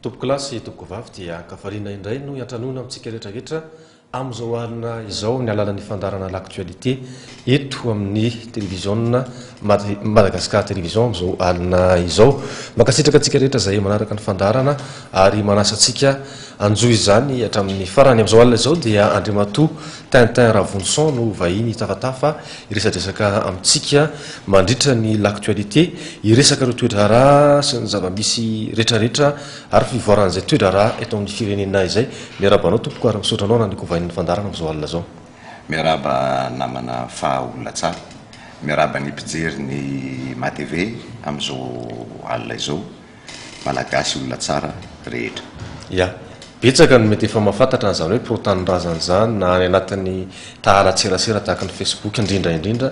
Tompokolahy sy tompokovavy dia ankafaliana indray no hiantranoana amintsika rehetra rehetra amin'izao alina izao amin'ny alalan'ny fandaharana L'actualité eto amin'ny televiziona Madagascar Télévision amin'izao alina izao. Mankasitraka antsika rehetra izay manaraka ny fandaharana ary manasa antsika hanjohy izany hatramin'ny farany. Amin'izao alina izao dia Andriamatoa Tintin Ravonson no vahiny hitafatafa hiresadresaka amintsika mandritra ny L'actualité, hiresaka ireo toe-draharaha sy ny zava-misy retraretra ary fivoaran'izay toe-draharaha eto amin'ny firenena izay. Miarahaba anao tompoko ary misaotra anao nanaiky ho vahinin'ny fandaharana amin'izao alina izao. Miarahaba namana fa olona tsara. Miarahaba ny mpijery ny MATV amin'izao alina izao. Malagasy olona tsara rehetra. Ya. Betsaka no mety efa mahafantatra an'izany hoe pro tanindrazana izany na any anatin'ny tahalan-tserasera tahaka ny Facebook indrindra indrindra.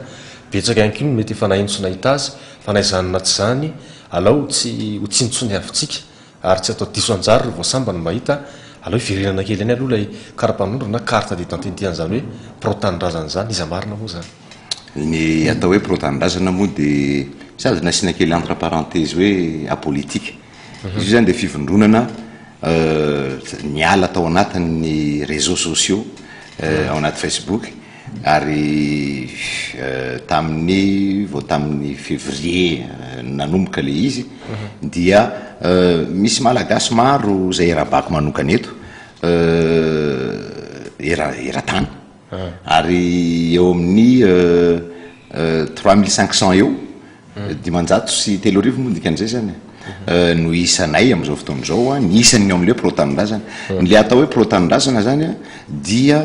Betsaka ihany koa no mety efa naheno sy nahita azy fa na izany na tsy izany alao tsy ho tsinontsoniavintsika ary tsy atao diso anjara ireo vao sambany mahita, alao hiverenana kely ihany aloha ilay kara-panondro na carte d'identité an'izany hoe pro tanindrazana izany, iza marina moa izany? Ny atao hoe pro tanindrazana moa dia sady nasiana kely entre parenthèse hoe apolitique. Izy io izany dia fivondronana niala tao anatin'ny réseaux sociaux ao anaty Facebook ary tamin'ny vao tamin'ny février nanomboka ilay izy dia misy malagasy maro izay iarahabako manokana eto era- eran-tany. Ary eo amin'ny 3500 eo, 3300 moa ny dikan'izay izany e, no isanay amin'izao fotoana izao, ny isan'ny ao amin'ilay pro tanindrazana. Ilay atao hoe pro tanindrazana izany dia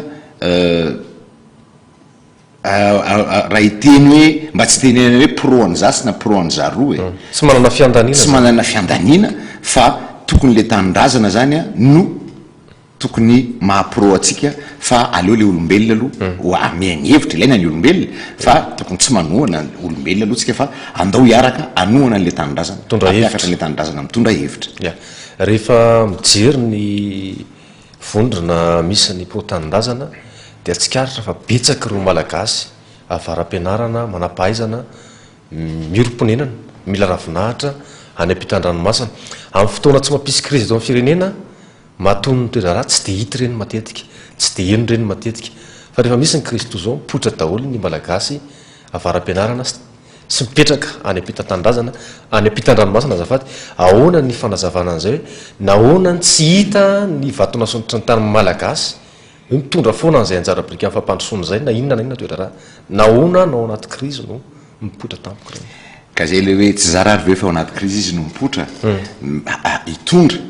raha hiteny hoe, mba tsy hitenenana hoe pro an'izatsy na pro an'izaroa e. Tsy manana fiandaniana izany. Tsy manana fiandaniana fa tokony ilay tanindrazana izany no Tokony maha pro antsika fa aleo le olombelona aloha ho ameha ny hevitra, ilaina ny olombelona fa tokony tsy manohana ny olombelona aloha tsika fa andao hiaraka hanohana an'le tanindrazana, Mitondra hevitra. hampiakatra an'le tanindrazana mitondra hevitra. Ya. Rehefa mijery ny vondrona misy ny pro tanindrazana dia tsikaritra fa betsaka ireo Malagasy avara-pianarana, manam-pahaizana, miorim-ponenana, mila ravinahitra any ampitan-dranomasina. Amin'ny fotoana tsy mampisy krizy eto amin'ny firenena, Matoa ny toe-draharaha tsy dia hita ireny matetika, tsy dia heno ireny matetika. Fa rehefa misy ny krizy toy izao, mipoitra daholo ny Malagasy avara-pianarana sy mipetraka any ampitan-tanindrazana, any ampitan-dranomasina azafady. Ahoana ny fanazavana an'izay hoe nahoana no tsy hita ny vatonasondrotry ny tany Malagasy hoe mitondra foana an'izay anjara biriky amin'ny fampandrosoana izay na inona na inona toe-draharaha. Nahoana no ao anaty krizy no mipoitra tampoka ireny? Ka izay ilay hoe tsy zara ary ve fa ao anaty krizy izy no mipoitra hitondra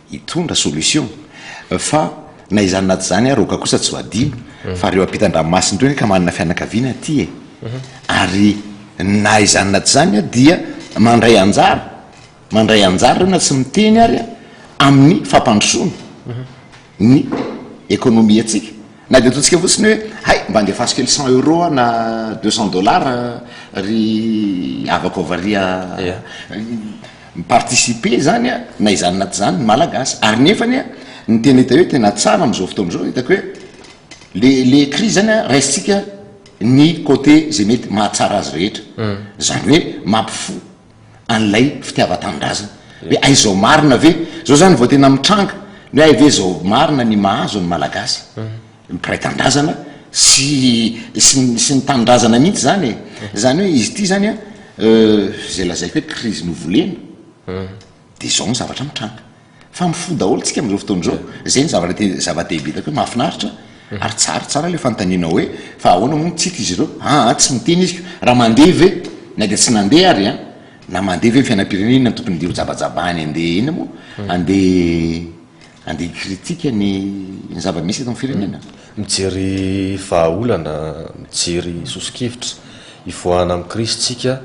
hitondra solution fa na izany na tsy izany ary oka kosa tsy ho adino fa reo ampitan-dranomasina ireo anie ka manana fianakaviana aty e ary na izany na tsy izany dia mandray anjara mandray anjara ireo na tsy miteny ary amin'ny fampandrosoana ny économie antsika na dia ataontsika fotsiny hoe hay mba andefaso kely cent euros aho na deux cent dollars ry havako avy ary Mi-participer zany a, na izany na tsy izany ny Malagasy. Ary nefany a, ny tena hita hoe tena tsara amin'izao fotoana izao, hitako hoe le le crise zany a, raisintsika ny côté izay mety mahatsara azy rehetra. Izany hoe mampifoha an'ilay fitiavan-tanindrazana. Hoe hay izao marina ve? Izao zany vao tena mitranga ny hoe hay ve izao marina ny mahazo ny Malagasy? Ny mpiray tanindrazana sy sy ny sy ny tanindrazana mihitsy zany e! Zany hoe izy ity zany an, zay lazaiko hoe crise novolena de izao ny zavatra mitranga. Fa mifoha daholo tsika amin'izao fotoana izao, zay ny zavatra te- zava-dehibe hitako hoe mahafinaritra ary tsara tsara le fanontanianao hoe fa ahoana moa no tsy hita izy ireo? Aa tsy miteny izy ko, raha mandeha ve na dia tsy nandeha ary an, na mandeha ve ny fiainam-pirenena inona no tokony andeha ho jabajabahany andeha inona moa andeha Andeha hi-critique ny ny zava-misy eto amin'ny firenena? Mijery vahaolana, mijery soso-kevitra hivoahana amin'ny krizy tsika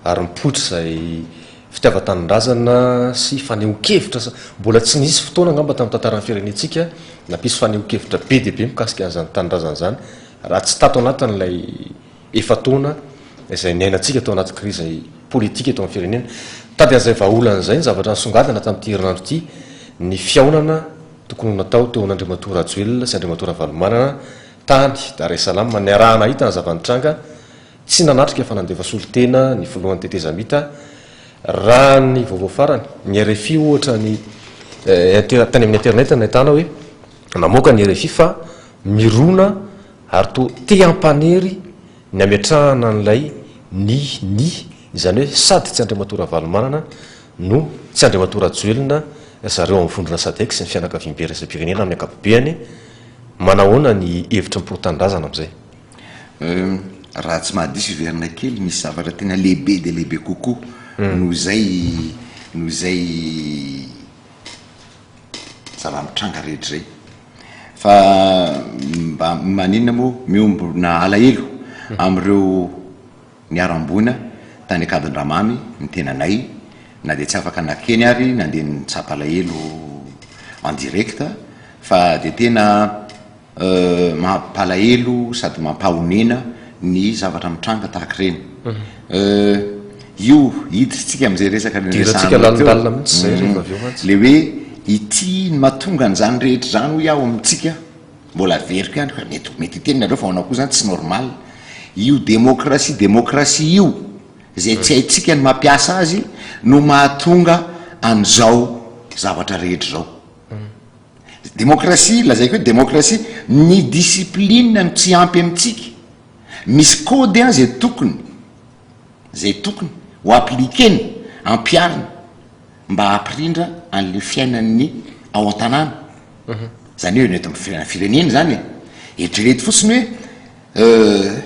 ary mipoitra izay fitiavan-tanindrazana sy fanehoan-kevitra sa mbola tsy nisy fotoana angamba tamin'ny tantaran'ny firenentsika nampisy fanehoan-kevitra be dia be mikasika an'izany tanindrazana izany raha tsy tato anatin'ilay efa-taona izay niainantsika tao anaty krizy politika eto amin'ny firenena. Mitady an'izay vahaolana izay ny zavatra nisongadina tamin'ity herinandro ity, ny fihaonana tokony ho natao teo amin'Andriamatoa Rajoelina sy Andriamatoa Ravalomanana tany Dar es Salaam. Niaraha-nahita ny zava-nitranga, tsy nanatrika fa nandefa solontena ny filohan'ny tetezamita. Raha ny vaovao farany, ny rfi ohatra ny Tany amin'ny internet no nahitana hoe namoaka ny rfi fa mirona ary toa te hampanery ny hametrahana an'ilay ni ni, izany hoe sady tsy Andriamatoa Ravalomanana no tsy Andriamatoa Rajoelina ry zareo amin'ny vondrona Sadec sy ny fianakaviambe iraisam-pirenena amin'ny ankapobeany. Manahoana ny hevitry ny pro-tanindrazana amin'izay? Raha tsy mahadiso hiverina kely, misy zavatra tena lehibe dia lehibe kokoa noho izay noho izay zava-mitranga rehetra izay. Fa mba maninona moa miombona alahelo amin'ireo niharam-boina tany Ankadindramamy ny tenanay na dia tsy afaka nakeny ary nandeha nitsapa alahelo en direct fa dia tena Mampalahelo sady mampahonena ny zavatra mitranga tahaka ireny. Io hiditsika amin'izay resaka Idirantsika niresahanao teo. lalindalina mihitsy izay rehefa avy eo mantsy. Le hoe ity ny mahatonga an'izany rehetra izany hoy aho amintsika, mbola averiko ihany fa mety mety hiteny nareo fa ho anao koa izany tsy normal. Io demokrasia demokrasia io izay tsy haintsika ny mampiasa azy no mahatonga an'izao zavatra rehetra izao. Demokrasia, lazaiko hoe demokrasia, ny discipline no tsy ampy amintsika, misy code an zay tokony, zay tokony ho appliquer-na, ampiharina mba hampirindra an'le fiainan'ny ao an-tanàna, zany hoe ny eto amin'ny firenena zany e, eritrereto fotsiny hoe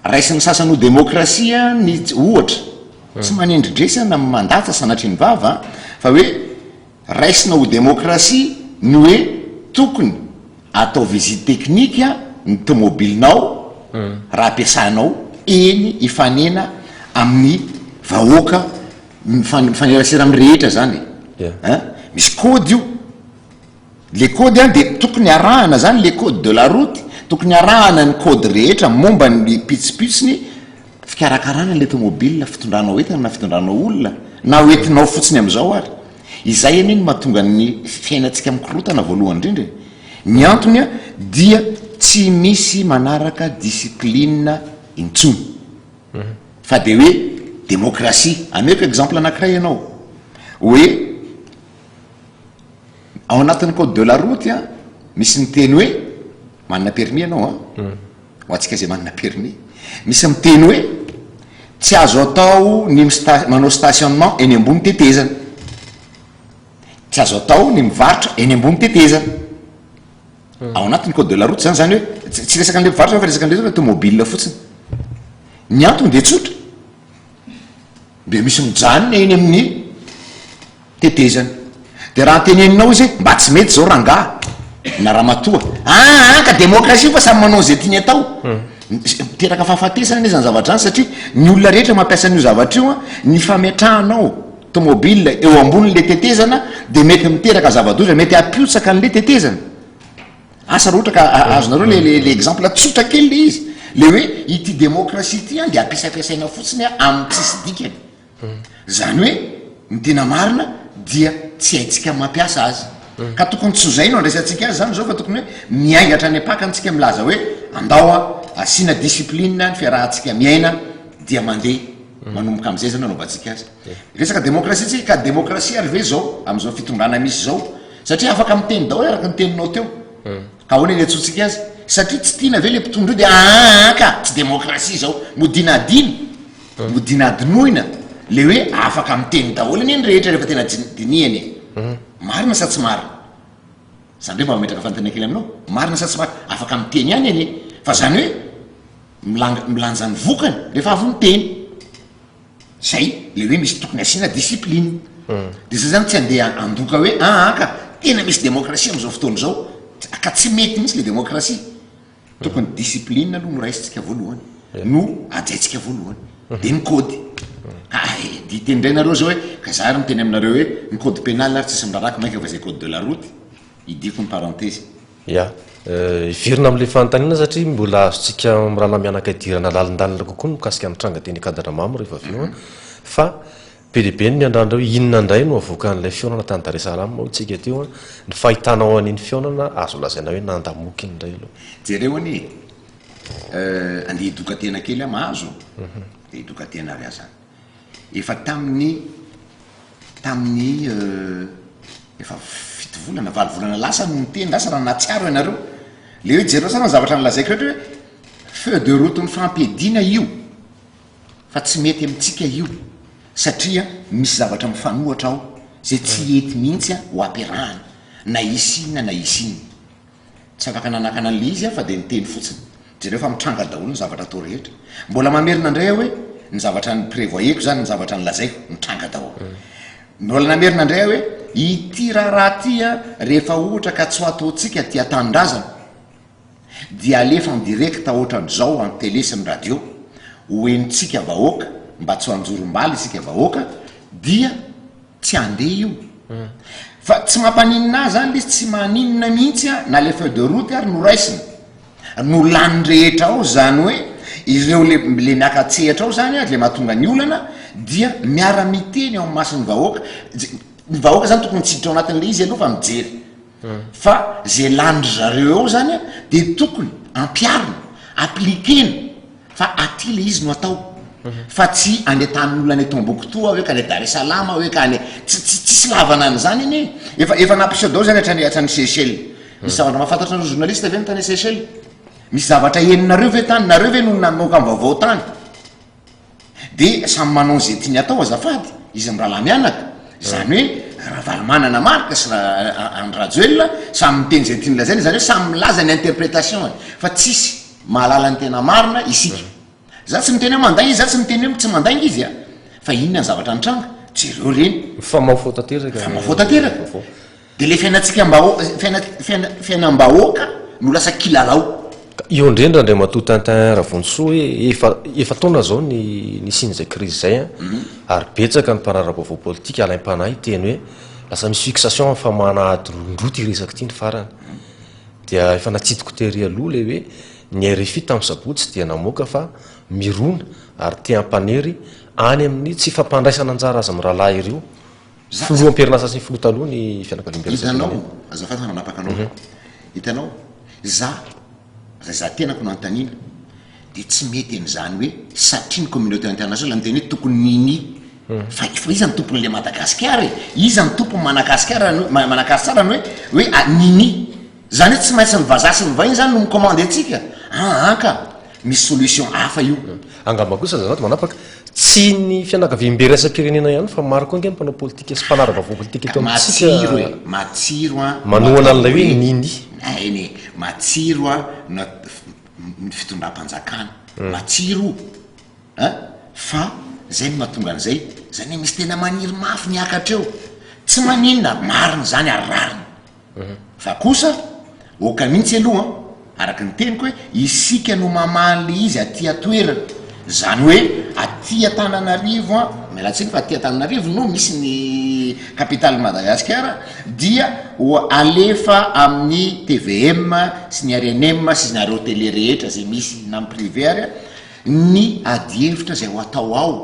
raisin'ny sasany ho demokrasia ny ohatra, tsy manendridresy aho na mandatsa sanatria ny vava an, fa hoe. Raisina ho demokrasia ny hoe tokony atao visite technique ny tomobilinao raha ampiasanao eny hifanena amin'ny vahoaka mifanerasera amin'ny rehetra zany e ein! Misy code io, le code an de tokony arahana zany le code de la route, tokony arahana ny code rehetra momba ny pitsopitsony Fikarakarana ilay tomobile fitondranao entana na fitondranao olona na hoentinao fotsiny amin'izao ary. Izay anie no mahatonga ny fiainantsika mikorotana voalohany indrindra e. Ny antony dia tsy misy manaraka discipline intsony. Fa dia hoe démocratie. Ameko exemple anankiray ianao. Hoe ao anatin'ny code de la route misy miteny hoe manana permis ianao an. Ho antsika izay manana permis. Misy miteny hoe tsy azo atao ny mista- manao stationnement eny ambony tetezana. Tsy azo atao ny mivarotra eny ambony tetezana. Ao anatin'ny code de la route zany, zany hoe tsy tsy resaka an'ilay mpivarotra fa resaka an'ilay tomobile fotsiny. Ny antony dia tsotra, dia misy mijanona eny amin'ny tetezana. Dia raha teneninao izy hoe mba tsy mety izao rangaha na ramatoa, aa ka demokrasia io fa samy manao izay tiany atao. Miteraka fahafatesana anie izany zavatra izany satria ny olona rehetra mampiasa an'io zavatra io an, ny fametrahanao tomobile eo ambonin'ilay tetezana dia mety miteraka zava-doza, mety hampiotsaka an'ilay tetezana. Asa raha ohatra ka azonareo le le le exemple tsotra kely le izy, le hoe ity demokrasia ity an dia ampiasampiasaina fotsiny amin'ny tsisy dikany. Izany hoe ny tena marina dia tsy haintsika mampiasa azy. Ka tokony tsy ho izay no andraisantsika azy izany izao fa tokony hoe miainga hatrany am-pakany tsika milaza hoe andao an, asiana discipline ny fiarahantsika miaina dia mandeha manomboka amin'izay izany anaovantsika azy. Resaka demokrasia tsika ka demokrasia ary ve izao amin'izao fitondrana misy izao? Satria afaka miteny daholo araka ny teninao teo. Ka ahoana ny iantsoantsika azy? Satria tsy tiana ve ilay mpitondra io dia aa ka tsy demokrasia izao. Modiana adino. Modiana adinoina le hoe afaka miteny daholo anie ny rehetra rehefa tena dinihana e. Marina sa tsy marina? Za ndray mba mametraka fanontaniana kely aminao, marina sa tsy marina? Afaka miteny ihany anie, fa zany hoe milanga milanja ny vokany rehefa avy miteny. Zay le hoe misy tokony asiana discipline. De zay zany tsy andeha handoka hoe aa ka tena misy demokrasia am'zao fotoana izao, ka tsy mety mihitsy le demokrasia. Tokony discipline aloha no raisintsika voalohany, no hajaintsika voalohany, de ny code. Ka eh, dia hiteny indray nareo zao hoe, ka za ary miteny aminareo hoe, ny code pénal ary tsisy miraharaha mainka fa zay code de la route, hidiako ny parenthèse. Ya. Hiverina amin'ilay fanontaniana satria mbola azontsika mirahalahy mianaka idirana lalindalina kokoa ny mikasika ny tranga teny Ankadindramamy rehefa avy eo an. Fa Be dia be ny miandrandra hoe inona indray no havoakan'ilay fihaonana tany Dar es Salaam hoy tsika teo an, ny fahitanao an'iny fihaonana azo lazaina hoe nandamokiny indray aloha. Jereo anie e! Andeha hidoka tena kely aho mahazo? Andeha hidoka tena ary aho zany. Efa tamin'ny tamin'ny. Efa fito volana, valo volana lasa no niteny, lasa raha nahatsiaro ianareo. Le hoe jereo tsara ny zavatra nolazaiko rehetra hoe feu de route mifampiadiana io fa tsy mety amintsika io satria misy zavatra mifanohatra ao zay tsy hety mihitsy ho ampiarahana na hisy inona na hisy inona. Tsy afaka nanakana an'ilay izy aho fa dia niteny fotsiny. Jereo fa mitranga daholo ny zavatra atao rehetra. Mbola mamerina indray aho hoe ny zavatra ni-prevoyeko izany, ny zavatra nolazaiko, mitranga daholo. Mbola namerina indray aho hoe ity raharaha ity an, rehefa ohatra ka tsy ho ataontsika aty an-tanindrazana, dia alefa en direct ohatran'izao en télé sy ny radio, ho henontsika vahoaka, mba tsy ho anjorom-bala isika vahoaka, dia Tsy handeha io. Fa tsy mampaninona ahy zany le izy, tsy maninona mihitsy an, na le feuille de route ary no raisina, no lany rehetra ao, zany hoe ireo le le miaka-tsehatra ao zany an, le mahatonga ny olana dia miara-miteny ao imason'ny vahoaka, ny vahoaka zany tokony tsy hiditra ao anatin'le izy aloha fa mijery, fa ze lanin-dry zareo eo zany an de tokony ampiharina, appliquer-na. Fa aty le izy no atao fa tsy any an-tanin'olona any Tombouctou hoe ka any Dar es Salaam hoe ka any tsy tsy tsisy lavana an'izany anie. Efa efa nampiseho daholo zany hatrany hatrany Seychelles. Misy zavatra mahafantatrareo journaliste ve ny tany Seychelles? Misy zavatra henonareo ve tany? Nareo ve no namoaka ny vaovao tany? De samy manao izay tiany atao azafady izy mirahalahy mianaka. Izany hoe Ravalomanana Marc sy Andry Rajoelina samy miteny izay tiany lazaina, izany hoe samy milaza ny interpretation-ny fa tsisy Mahalala ny tena marina isika. Za tsy miteny hoe mandainga izy, za tsy miteny hoe tsy mandainga izy a! Fa inona ny zavatra nitranga? Jereo ireny. Mifamaofao tanteraka. Mifamaofao tanteraka. De le fiainantsika mbaho- fiaina- fiaina- fiainam-bahoaka no lasa kilalao. Ka eo indrindra Andriamatoa Tintin Ravonjisoa hoe efa efa-taona izao ny nisian'izay krizy izay an, ary betsaka ny mpanara-baovao politika alaim-panahy hiteny hoe lasa misy fixation amin'ny famahana ady rondroa ity resaka ity ny farany. Dia efa natsidiko tery aloha ilay hoe ny rfi tamin'ny sabotsy dia namoaka fa mirona ary te hampanery any amin'ny tsy fampandraisana anjara azy mirahalahy ireo filoha am-perinasa sy ny filoha taloha ny fianakaviambe Hitanao, azafady fa nanapaka anao. Hitanao, za, raha za tenako no anontaniana, dia tsy mety an'izany hoe satria ny communauté internationale miteny hoe tokony nini. Fa fa iza no tompon'ilay Madagasikara e? Iza no tompon'i Managasikara ny hoe Managasikara ny hoe hoe nini? Zany hoe tsy maintsy ny vazaha sy ny vahiny zany no mi-commande antsika? Aa ka! Misy solution hafa io. Angamba kosa azafady manapaka, tsy ny fianakaviambe iraisam-pirenena ihany fa maro koa ange ny mpanao politika sy mpanara-baovao politika eto amintsika Matsiro e! Matsiro an! manohana an'ilay hoe nini. Eny e! Matsiro an! No ny fitondram-panjakana. Matsiro a! Fa zay no mahatonga an'izay, zany hoe misy tena maniry mafy ny hiakatra eo. Tsy maninona, marina izany ary rariny. Fa kosa, ok mihitsy aloha an, araka ny teniko hoe isika no mamaha an'le izy aty an-toerana. Zany hoe aty Antananarivo an, miala tsiny fa aty Antananarivo no misy ny capitale Madagasikara, dia ho alefa amin'ny tvm sy ny rnm sy nareo télé rehetra zay misy na ny privé ary ny adihevitra zay ho atao ao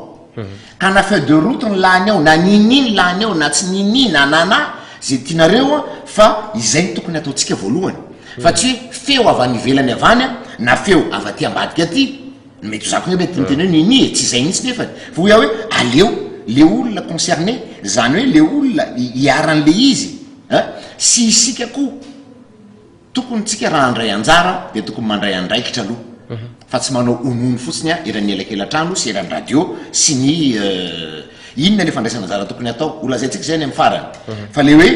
ka na feuille de route ny lany ao na nini ny lany ao na tsy nini na nana zay tianareo a fa izay no tokony ataontsika voalohany fa tsy hoe feo avy any ivelany avy any a na feo avy aty ambadika aty Mety ho za koa nge mety miteny hoe nini e, tsy izay mihitsy nefany, fa hoy aho hoe aleo le olona concerné, zany hoe le olona iharan'le izy an, sy isika koa tokony tsika raha handray anjara dia tokony mandray andraikitra aloha fa tsy manao honohono fotsiny an eran'ny elakelatrano sy eran'ny radio sy ny inona le fandraisana anjara tokony hatao, ho lazaintsika izay any amin'ny farany fa le hoe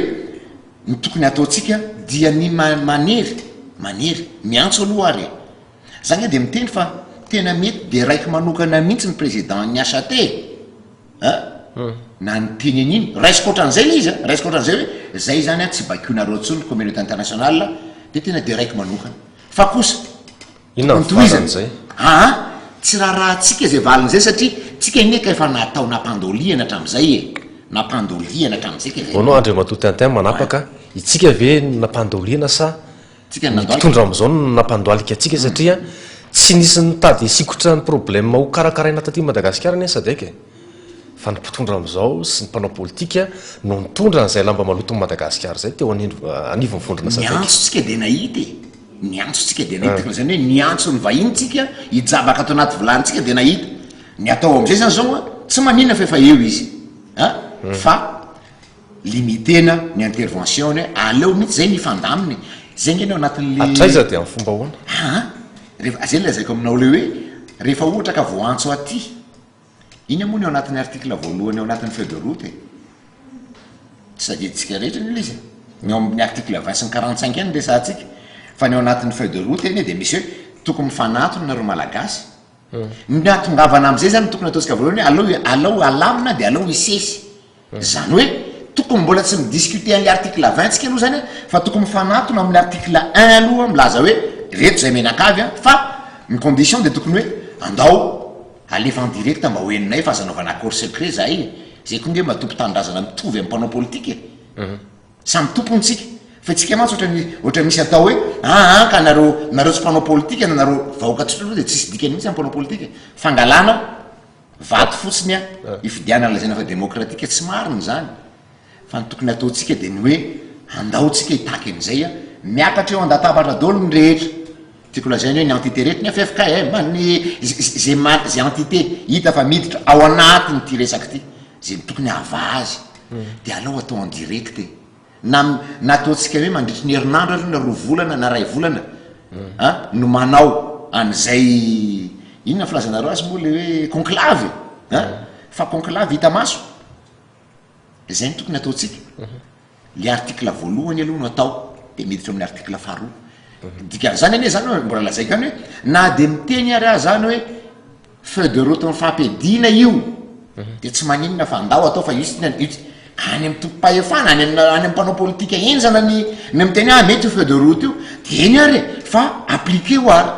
ny tokony hataontsika dia ny manery, manery, miantso aloha ary e. Za nge de miteny fa tena mety de raiko manokana mihitsy ny président ny HAT e! A! Na niteny an'iny, raisiko ohatran'izay le izy a, raisiko ohatran'izay hoe zay zany a tsy baikoinareo intsony ny communauté internationale de tena deraiko manokana. Fa kosa, Inona tokony ny tohizana. valin'izay? Aa! Tsy raharahantsika izay valin'izay satria tsika anie ka efa natao nampandolihana hatramin'izay e! Nampandolihana hatramin'izay ka izay. Hono Andriamatoa Tintin manapaka, itsika ve no nampandolihana sa Tsika Ny nandohalika. mpitondra amin'izao no nampandohalika antsika satria tsy nisy nitady hisikotra ny problème ho karakaraina taty Madagasikara anie ny Sadec e! Fa ny mpitondra amin'izao sy ny mpanao politika no nitondra an'izay lamba maloton'i Madagasikara izay teo anivon'ny vondrona Sadec. Niantso tsika dia nahita e! Niantso tsika dia nahita, tokony izany hoe niantso ny vahiny tsika hijabaka ato anaty vilany tsika dia nahita. Ny atao amin'izay izany izao an, tsy maninona fa efa eo izy an! Fa. limiter-na ny intervention-ny hoe aleo mihitsy zay ny hifandamina e! Zay nge ny ao anatin'le. Hatraiza dia amin'ny fomba ahoana? Aa! Rehefa, zay lazaiko aminao le hoe rehefa ohatra ka voaantso aty, inona moa ny ao anatin'ny article voalohany ao anatin'ny feuille de route e? Tsy tadidintsika rehetra anie le izy e! Ny ao amin'ny article 20 sy ny 45 ihany no resahantsika, fa ny ao anatin'ny feuille de route anie dia misy hoe tokony mifanatona nareo Malagasy, Ny hahatongavana amin'izay izany no tokony ataontsika voalohany hoe aleo alao alamina dia aleo hisesy. Izany hoe tokony mbola tsy mi-discuter an'ilay article 20 tsika aloha izany fa tokony mifanatona amin'ny article un aloha milaza hoe ireto izay mianakavy an, fa ny condition dia tokony hoe andao alefa en direct mba ho henonay fa aza anaovana accord secret zahay e, zay koa nge mba tompon-tanindrazana mitovy amin'ny mpanao politika e. Samy tompony tsika. Fa itsika mantsy ohatran'ny ohatran'ny misy atao hoe aa ka nareo nareo tsy mpanao politika na nareo vahoaka tsotra aloha dia tsisy dikany mihitsy ny mpanao politika. Fangalana vato fotsiny a hifidianana lazaina fa demokratika tsy marina izany. Fa ny tokony ataontsika dia ny hoe andao tsika hitaky an'izay a miakatra eo an-databatra daholo ny rehetra. Tiako lazaina hoe ny entité rehetra, ny ffkm, ny ze ze entité hita fa miditra ao anatin'ity resaka ity, ze tokony hahavaha azy. Dia alao atao en direct e! Na na ataontsika hoe mandritry ny herinandro aloha na roa volana na ray volana a no manao an'izay inona filazanareo azy moa le hoe conclave a fa conclave hita maso zay no tokony ataontsika le article voalohany aloha no atao de miditra amin'ny article faharoa dikan'izany anie zany hoe mbola lazaiko ihany hoe na de miteny ary aho zany hoe Feuille de route mifampiadiana io dia tsy maninona fa andao atao fa io tsy io tsy any amin'ny tompom-pahefana any amin'ny any amin'ny mpanao politika henjana ny ny miteny hoe ah mety io feuille de route io dia eny ary e fa appliquer-o ary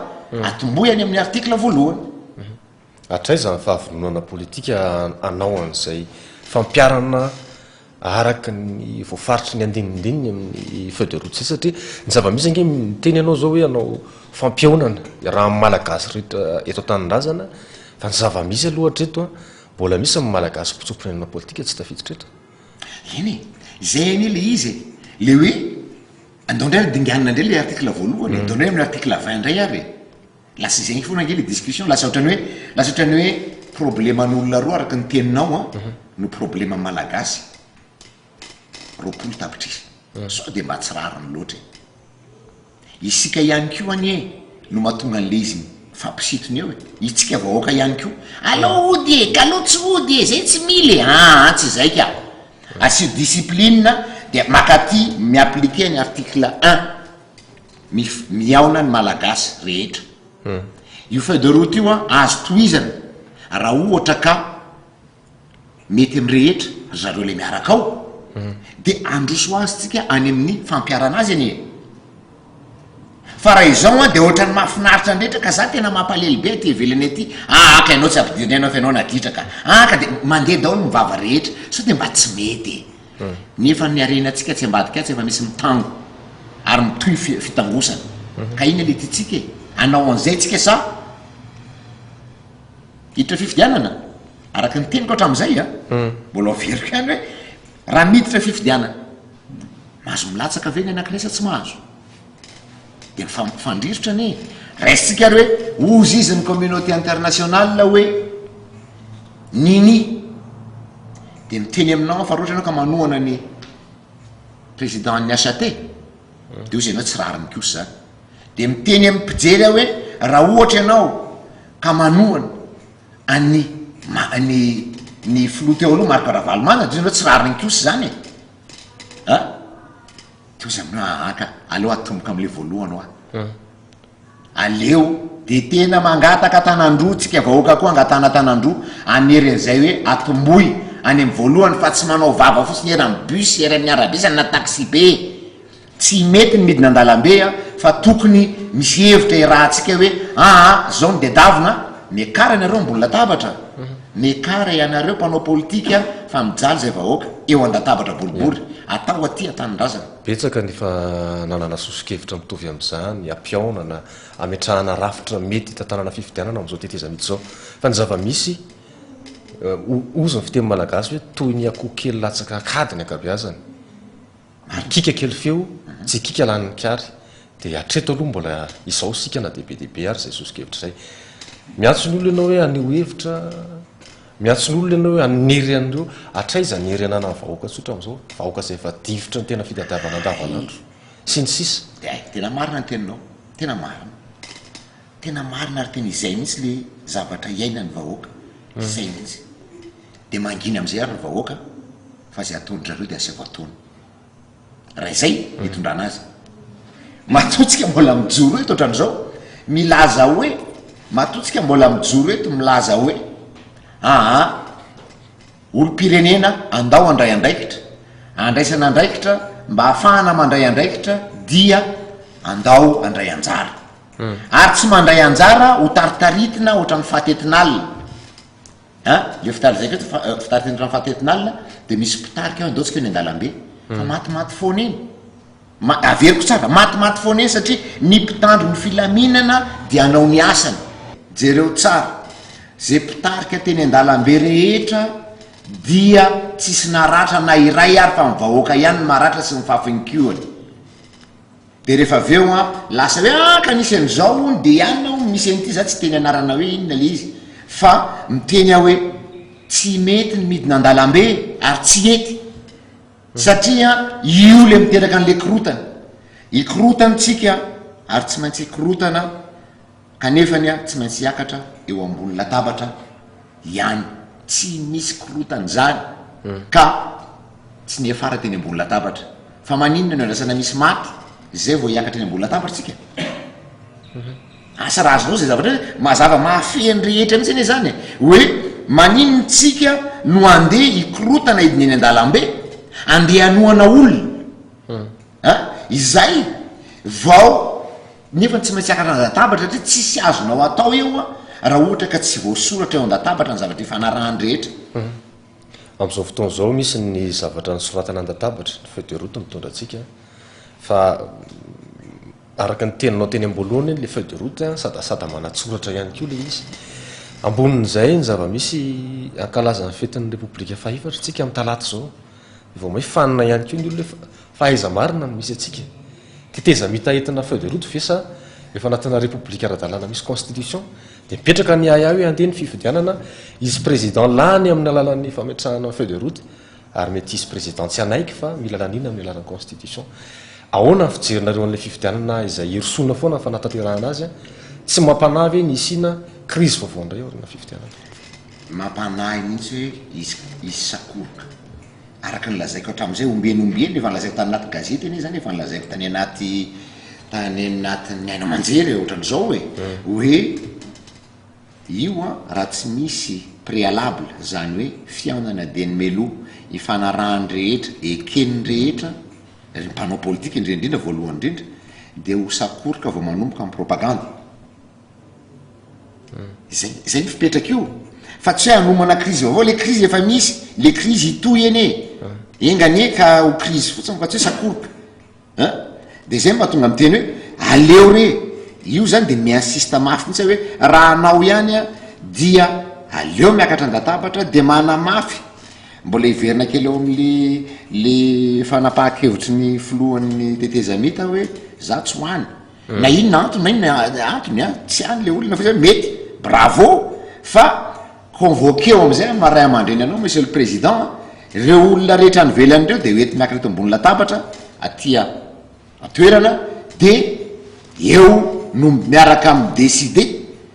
atombohy any amin'ny article voalohany. Hatraiza ny fahavononana politika hanao an'izay fampiharana araka ny voafaritry ny andinindininy amin'ny feuille de route izay satria ny zava-misy ange miteny ianao izao hoe hanao fampihaonana iarahan'ny Malagasy rehetra eto an-tanindrazana fa ny zava-misy aloha hatreto an, mbola misy ny Malagasy mpitsoa-ponenana politika tsy tafiditra eto. Eny e, izay anie le izy e, le hoe andao indray ary dinganina indray le article voalohany e, andao indray amin'ny article 20 indray ary e. Lasa izay foana ange le discussion, lasa ohatran'ny hoe, lasa ohatran'ny hoe probleman'olona roa araka ny teninao an, no problema malagasy 20 tapitrisa. Sao dia mba tsy rariny loatra e. Isika ihany koa anie no mahatonga an'le izy mifampisintona eo e. Itsika vahoaka ihany koa. Aleo hody e, k'aleo tsy hody e, zay tsy mila e, aa tsy izay ka. Asio discipline dia makaty mi-appliquer ny article un. Mif mihaona ny Malagasy rehetra. Io feuille de route io an, azo tohizana raha ohatra ka mety amin'ny rehetra ry zareo le miaraka ao, de handroso azy tsika any amin'ny fampiharana azy anie. Fa raha izao an, de ohatran'ny mahafinaritra ny rehetra ka za tena mampalely be aty ivelany aty, aa ka ianao tsy ampidirina ianao fa ianao naditra ka, aa ka de mandeha daholo ny vava rehetra, sao de mba tsy mety e. Nefa ny harenantsika atsy ambadika atsy efa misy mitango ary mitohy fitangosana. Ka inona le tiantsika e? Hanao an'izay tsika sa hiditra fifidianana? Araka ny teniko hatramin'izay a, mbola averiko ihany hoe raha miditra fifidianana, mahazo milatsaka ve ny anankiray sa tsy mahazo? Dia mifandrirotra anie e. Raisintsika ary hoe hozy izy ny communauté internationale hoe nini. Dia miteny aminao aho fa raha ohatra ianao ka manohana ny président ny HAT, dia hozy ianao tsy rariny kosa izany. Dia miteny amin'ny mpijery aho hoe raha ohatra ianao ka manohana an'ny ny ny filoha teo aloha Marc Ravalomanana, dia hozy ianao tsy rariny kosa izany e. A? Toy izay aminao aa ka, aleo atomboka amin'ilay voalohany hoa. Aleo dia tena mangataka tanan-droa tsika vahoaka koa angatahana tanan-droa hanery an'izay hoe atombohy any amin'ny voalohany fa tsy manao vava fotsiny eran'ny bus, eran'ny arabe zany na taxi be. Tsy mety ny midina an-dalambe a, fa tokony misy hevitra iarahantsika hoe aa zao no diadavina, miakara ianareo ambony latabatra, miakara ianareo mpanao politika fa mijaly izay vahoaka eo an-databatra boribory. Atao aty an-tanindrazana. Betsaka ny efa nanana soso-kevitra mitovy amin'izany, hampihaonana, hametrahana rafitra mety hitantanana fifidianana amin'izao tetezamita izao. Fa ny zava-misy, hozy ny fiteny malagasy hoe toy ny akoho kely latsaka an-kady ny ankabeazany. Mikika kely feo, tsy hikika lanin'ny kary. Dia hatreto aloha mbola izao isika na dia be dia be ary izay soso-kevitra izay. Miantso ny olona ianao hoe haneho hevitra. Miantso ny olona ianao hoe hanery an'ireo, hatraiza ny hery ananan'ny vahoaka tsotra amin'izao, vahoaka izay efa difotry ny tena fitadiavana andavanandro, sy ny sisa. Ay, tena marina ny teninao, tena marina. Tena marina ary tena izay mihitsy le zavatra iainan'ny vahoaka, izay mihitsy. Dia mangina amin'izay ary ny vahoaka fa izay ataon-dry zareo dia asaivo ataony. Raha izay ny itondrana azy. Matoa tsika mbola mijoro eto ohatran'izao, milaza hoe, matoa tsika mbola mijoro eto milaza hoe, aa, olom-pirenena andao handray andraikitra, andraisana andraikitra mba hahafahana mandray andraikitra dia andao handray anjara. Ary tsy mandray anjara ho taritaritina ohatran'ny fahatetin'alina. An, le fitarizaiko eto fa fitaritina ohatran'ny fahatetin'alina dia misy mpitarika eo andao tsika eny an-dalambe fa matimaty foana eny. Ma- averiko tsara, matimaty foana eny satria ny mpitandro ny filaminana dia hanao ny asany. Jereo tsara, ze mpitarika teny an-dalambe rehetra dia tsisy naratra na iray ary fa ny vahoaka ihany no maratra sy ny fafinkoany. De rehefa avy eo an, lasa hoe ah ka nisy an'izao hono de ianona hono misy an'ity, za tsy hiteny anarana hoe inona le izy fa miteny aho hoe tsy mety ny midina an-dalambe ary tsy hety satria io le miteraka an'le korotana, hikorotana tsika ary tsy maintsy hikorotana Kanefany aho tsy maintsy hiakatra eo ambony latabatra ihany. Tsy misy korotana izany ka tsy niafara teny ambony latabatra. Fa maninona no andrasana misy maty izay vao hiakatra eny ambony latabatra isika? Asa raha azonao izay zavatra izay, mazava mahafehy ny rehetra mihitsy anie izany e! Hoe maninona isika no handeha hikorotana hidina eny an-dalambe, handeha hanohana olona? An? Izay vao Nefa tsy maintsy hiakatra an-databatra satria tsisy azonao atao eo raha ohatra ka tsy voasoratra eo an-databatra ny zavatra ifanarahany rehetra. Amin'izao fotoana izao misy ny zavatra nosoratana an-databatra, ny feuille de route mitondra antsika, fa araka ny teninao teny am-boalohany ilay feuille de route sadasada manatsoratra ihany koa ilay izy. Ambonin'izay ny zava-misy hankalaza ny fetin'ny Repoblika fahefatra isika amin'ny talata izao. Vao may fanina ihany koa ny olona hoe fa aiza marina no misy antsika? Tetezamita entina feuille de route ve sa efa anatina repoblika ara-dalàna misy constitution? Dia mipetraka ny ahiahy hoe handeha ny fifidianana, hisy président lany amin'ny alalan'ny fametrahana ny feuille de route ary mety hisy président tsy hanaiky fa mila laniana amin'ny alalan'ny constitution. Ahoana ny fijerinareo an'ilay fifidianana izay hirosoana foana ny fanatanterahana azy? Tsy mampanahy ve ny hisiana crise vaovao indray aorian'ny fifidianana? Mampanahy mihitsy hoe hisy hisy sakoroka. Araka ny lazaiko hatramin'izay, ombieny ombieny, efa nolazaiko tany anaty gazety anie izany, efa nolazaiko tany anaty tany anatin'ny haino aman-jery e, ohatran'izao e, hoe io an, raha tsy misy préalable, izany hoe fihaonana dieny mialoha, ifanarahan'ny rehetra, eken'ny rehetra, ry mpanao politika indrindra indrindra, voalohany indrindra, dia ho sakoroka vao manomboka ny propagandy. Izay, izay ny fipetraka io. Fa tsy hoe hanomana krizy vaovao, le krizy efa misy, le krizy hitohy anie e. Enga anie ka ho krizy fotsiny fa tsy hoe sakoroka. An! De zay mahatonga miteny hoe aleo re, io zany de mi-insiste mafy mihitsy aho hoe raha hanao ihany an dia aleo miakatra an-databatra de manamafy, mbola hiverina kely eo amin'le le fanapahan-kevitry ny filohan'ny tetezamita hoe za tsy ho any. Na inona antony na inona antony an, tsy any le olona fa zay mety, bravo, fa convoquer-o amizay amin'ny maha ray aman-dreny anao monsieur le président an, reo olona rehetra any ivelany reo de hoenti miakatra eto ambony latabatra aty an-toerana de eo no miaraka mi-decider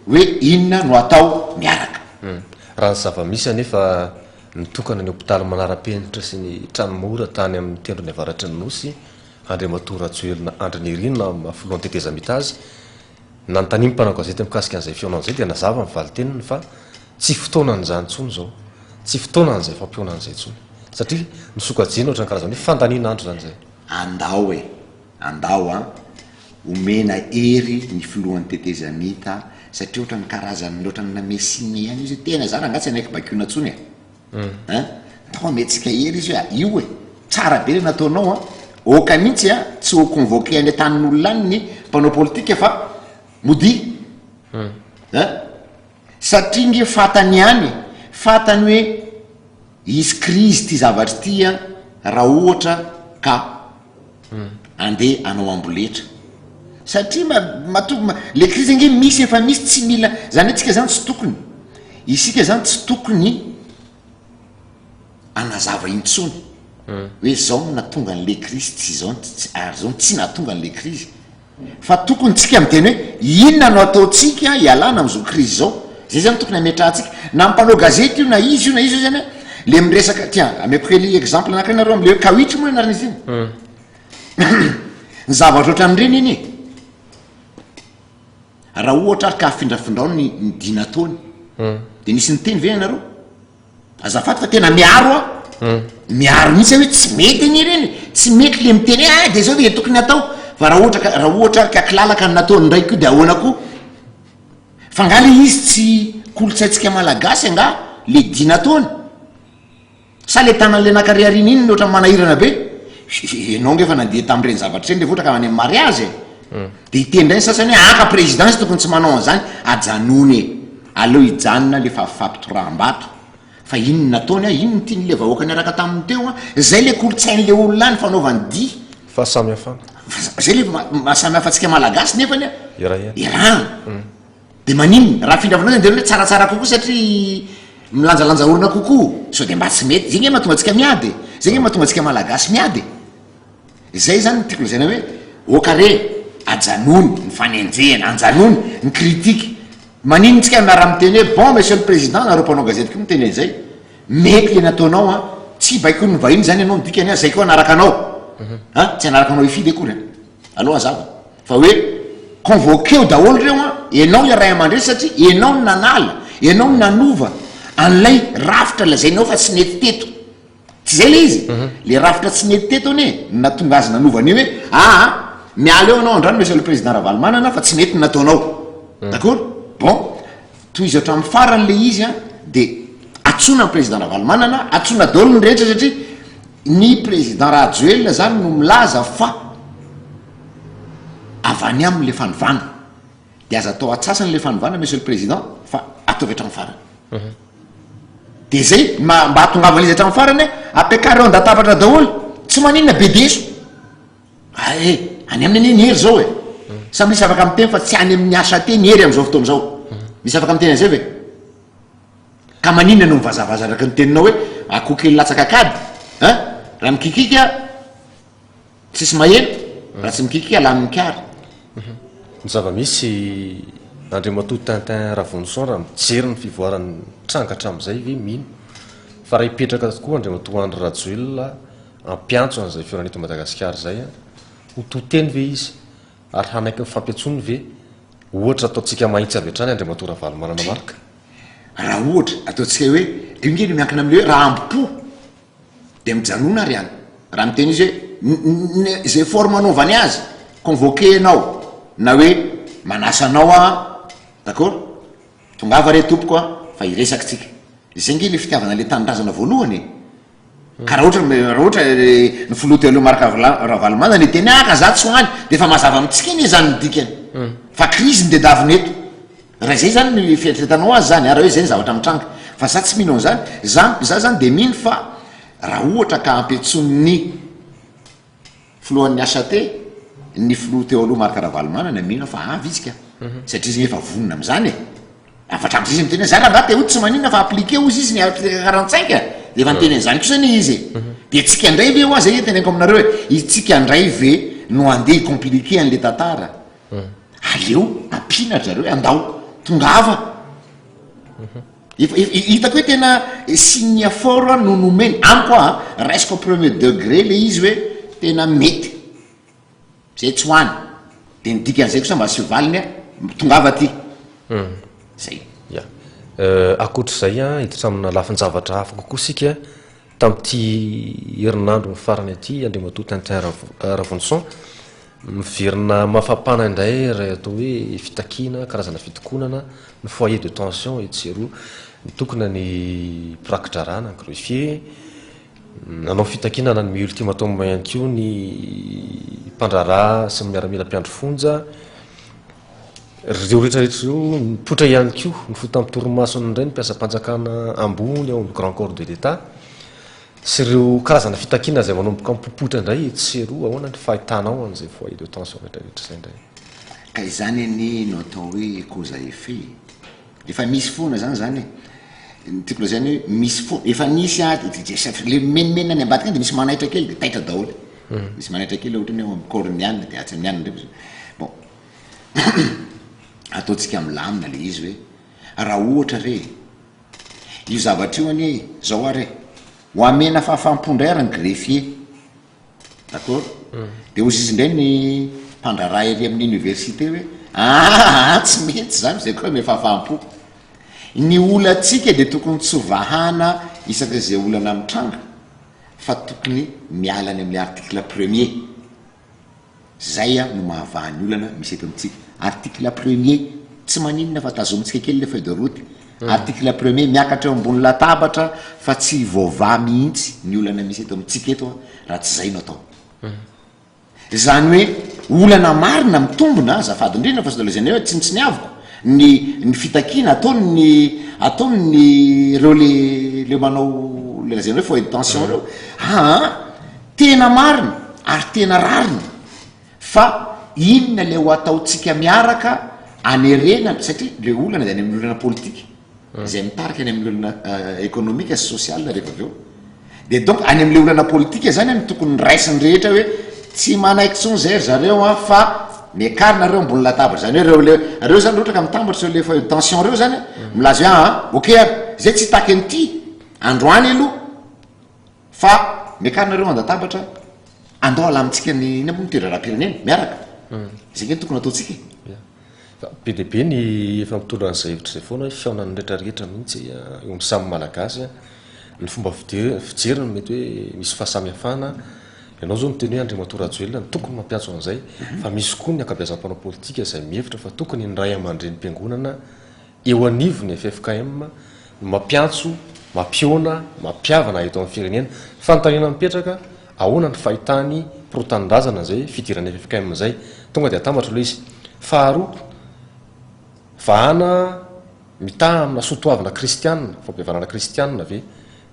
hoe inona no atao miaraka. Raha ny zava-misy anefa, nitokana ny hopitaly manara-penitra sy ny trano mora tany amin'ny tendrony avaratry ny Nosy Andriamatoa Rajoelina Andry Nirina maha filohan'ny tetezamita azy, nanontanian'ny mpanao gazety mikasika an'izay fihaonana izay dia nazava ny valin-teniny fa tsy fotoanan'izany intsony izao, tsy fotoanan'izay fampihaonana izay intsony satria nosokajiana ohatran'ny karazana hoe fandaniana andro izany izay. Andao e! Andao an! Omena hery ny filohan'ny tetezamita satria ohatran'ny karazan'ny ohatran'ny namesina ihany izy hoe tena za rangahy tsy hanaiky baikoina intsony e! Hein? Tao ametsika hery izy hoe ah, io e, tsara be le nataonao an, oka mihitsy an, tsy ho convoquer any an-tanin'olona any ny mpanao politika fa modia. Hein? Satria nge fantany ihany e, fantany hoe hisy crise ity zavatra ity an, raha ohatra ka andeha hanao amboletra. Satria ma, matoa, ma, le crise ange misy efa misy tsy mila, zany hoe tsika zany tsy tokony, isika zany tsy tokony. hanazava intsony hoe zao no nahatonga an'le crise tsy zao ary zao no tsy nahatonga an'le crise. Fa tokony tsika miteny hoe inona no ataontsika hialana amin'izao crise izao. Zay zany tokony hametrahantsika. Na mpanao gazety io na izy io na izy io zany le miresaka, tiens ameko kely exemple anakiray nareo amle hoe kawitry moa anaran'izy iny. Ny zavatra ohatran'ireny anie raha ohatra ary ka afindrafindrao ny ny dina ataony de nisy niteny ve ianareo? Azafady fa tena miaro aho. Miaro mihitsy aho hoe tsy mety anie ireny e. Tsy mety le miteny hoe ah de zao de tokony atao. Fa raha ohatra ka raha ohatra ary ka kilalaka no nataony indray koa de ahoana koa? Fa nga le izy tsy kolontsaintsika malagasy angaha le dina ataony? Sa le tanan'le nankariariana iny no ohatran'ny manahirana be? Ianao nge efa nandeha tamin'ireny zavatra ireny rehefa ohatra ka any amin'ny mariage e. De hiteny indray ny sasany hoe aka présidence tokony tsy manao an'izany, ajanony e. Aleo hijanona le fafifampitoraham-bato. Fa inn no nataony a, inn no tian'le vahoaka niaraka taminy teo a, zay le kolontsain'le olona any fanaovany dihy. Fahasamihafana. Zay le mahasamihafa antsika malagasy nefany a. Iray ihany. Iarahana. De maninona? Raha afindrafinao zany de hoe tsaratsara kokoa satria milanjalanja orona kokoa. Sao de mba tsy mety. Zay nge mahatonga antsika miady e. Zay nge mahatonga antsika malagasy miady e. Zay zany no tiako lazaina hoe au carré, ajanony ny fanenjehana, anjanony ny critique. Maninona tsika miara miteny hoe bon monsieur le président, nareo mpanao gazety koa miteny an'izay, mety le nataonao an, tsy baikoin'ny vahiny zany ianao ny dikany an, zay koa hanaraka anao an, tsy hanaraka anao hifidy akory an, aleo hazava fa hoe convoqueo daholo reo an, ianao le ray aman-dreny satria ianao no nanala, ianao no nanova an'ilay rafitra lazainao fa tsy nety teto. Tsy zay le izy? Le rafitra tsy nety teto anie no nahatonga azy nanova an'io hoe aa miala eo anao androany monsieur le président Ravalomanana fa tsy mety ny nataonao. D'accord? Bon, tohizo hatramin'ny farany le izy an, de antsoina ny président Ravalomanana, antsoina daholo ny rehetra satria ny président Rajoelina zany no milaza fa avy any aminy le fanovana. De aza atao atsasany le fanovana monsieur le président fa ataovy hatramin'ny farany. De zay mba mba hahatongavana izy hatramin'ny farany a, ampiakaro eo an-databatra daholo, tsy maninona be diso. Ay, any aminy anie ny hery zao e. Sa misy afaka miteny fa tsy any amin'ny HAT ny hery amin'izao fotoana izao? Misy afaka miteny an'izay ve? Ka maninona no mivazavaza araka ny teninao hoe akoho kely latsaka an-kady? Hein? Raha mikikika Tsisy maheno, raha tsy mikiky lanin'ny kary. Ny zava-misy, Andriamatoa Tintin Ravonison raha mijery ny fivoaran'ny tranga hatramin'izay ve mino fa raha hipetraka tokoa Andriamatoa Andry Rajoelina hampiantso an'izay fihaonana eto Madagasikara izay, ho to teny ve izy ary hanaiky ny fampiantsoany ve ohatra ataontsika mahitsy avy hatrany Andriamatoa Ravalomanana Marc? Raha ohatra ataontsika hoe, io nge no miankina amin'ilay hoe raha ambo-po. Dia mijanona ary any. Raha miteny izy hoe n-n-n izay forme anaovany azy, convoquer enao, na hoe manasa anao aho an, d'accord? Tongava re tompoko an, fa hiresaka tsika. Izay nge le fitiavana le tanindrazana voalohany e. Ka raha ohatra raha ohatra ny filoha teo aloha Marc Ravalomanana niteny ah ka za tsy ho any, dia efa mazava amintsika anie izany ny dikany. Fa crise no tedavina eto. Raha izay zany ny fieritreretanao azy zany an, raha hoe izay ny zavatra mitranga. Fa za tsy mino an'izany. Za, za zany dia mino fa raha ohatra ka ampiantsoin'ny filohan'ny HAT ny filoha teo aloha Marc Ravalomanana, mino aho fa avy izy ka. Satria izy efa vonona amin'izany e. Efa hatramin'izay izy miteny hoe za rangahy te hody tsy maninona fa appliquer hozy izy ny article 45 e. Dia efa niteny an'izany kosa anie izy e. Dia tsika indray ve hoa, zay teneniko aminareo e, itsika indray ve no handeha hi-compliquer an'le tantara? Aleo ampiana ry zareo hoe andao, tongava. Efa efa hitako hoe tena signe fort no nomeny, amiko an, raisiko au premier degré le izy hoe tena mety. Zay tsy ho any. De ny dikan'izay kosa mba asio valiny an, tongava aty. Zay. Ya. Ankoatr'izay an, hiditra amina lafin-javatra hafa kokoa isika tamin'ity herinandro nifarana ity, Andriamatoa Tintin Ravonson. Miverina mafapana indray ilay atao hoe fitakiana, karazana fitokonana, ny foyer de tension etsy sy eroa. Nitokona ny mpiraki-draharaha na ny greffier, nanao fitakiana nanome ultimatum ihany koa ny mpandraharaha sy ny miaramila mpiandry fonja. Ireo rehetra rehetra ireo, nipoitra ihany koa ny fotampitorimasony indray ny mpiasam-panjakana ambony ao amin'ny grand corps de l'Etat. Sy ireo karazana fitakiana izay manomboka mipoipoitra indray etsy sy eroa, ahoana ny fahitanao an'izay foyer de tension rehetra rehetra izay indray? Ka izany anie no atao hoe cause à effet e! Efa misy foana zany zany e! Ny tiako lazaina hoe misy foana, efa nisy ady, le mimenomenona any ambadika any de misy manaitra kely de taitra daholo. Misy manaitra kely ohatra ny ao amin'ny corps-n'ny anona de atsy amin'ny anona ndray misy, bon ataontsika milamina le izy hoe raha ohatra re io zavatra io anie zao ary e, ho amena fahafaham-po ndray ary ny greffier. D'accord? Dia hozy izy indray ny mpandraharaha ery amin'ny université hoe aa tsy mety izany fa izay koa ame fahafaham-po. Ny olantsika dia tokony tsy ho vahana isaky izay olana mitranga fa tokony miala any amin'ny article premier. Zay no mahavaha ny olana misy eto amintsika. Article premier, tsy maninona fa tazomintsika kely le feuille de route. Article premier, miakatra eo ambony latabatra fa tsy voavaha mihitsy ny olana misy eto amintsika eto raha tsy zay no atao. Izany hoe olana marina mitombina, azafady indrindra fa sao dia lazaina hoe tsinontsiniaviko ny ny fitakiana ataon'ny ataon'ny ireo le le manao le lazaina hoe foyer de tension ireo. Aa Tena marina ary tena rariny fa inona le ho ataontsika miaraka anerena satria le olana de any amin'ny olana politika izay mitarika any amin'ny olana ekonomika sy social rehefa avy eo de donc any am'le olana politika zany no tokony raisin'ny rehetra hoe tsy manaiky tsony zay ry zareo an fa miakarina reo ambony latabatra zany hoe reo le reo zany ohatra ka mitambatra reo le fa tension reo zany milaza hoe aa ok ary zay tsy hitaky an'ity androany aloha Fa miakara nareo andatabatra andao alamintsika ny inona moa ny toe-draharaham-pirenena miaraka. Izay ange no tokony ataontsika e. Ya. Fa be dia be ny efa mitondra an'izay hevitra izay foana hoe fihaonan'ny rehetra rehetra mihitsy eo amin'ny samy Malagasy. Ny fomba fijeriny mety hoe misy fahasamihafana. Ianao izao miteny hoe Andriamatoa Rajoelina no tokony mampiantso an'izay. Fa misy koa ny ankabeazan'ny mpanao politika izay mihevitra fa tokony ny raiamandrenim-piangonana eo anivon'ny ffkm no mampiantso, mampihaona, mampihavana eto amin'ny firenena. Fanontaniana mipetraka, ahoana ny fahitany pro tanindrazana izay fidiran'ny ffkm izay? Tonga dia atambatra aloha izy. Faharoa, vahana mitaha amina soatoavina kristianina, fampihavanana kristianina ve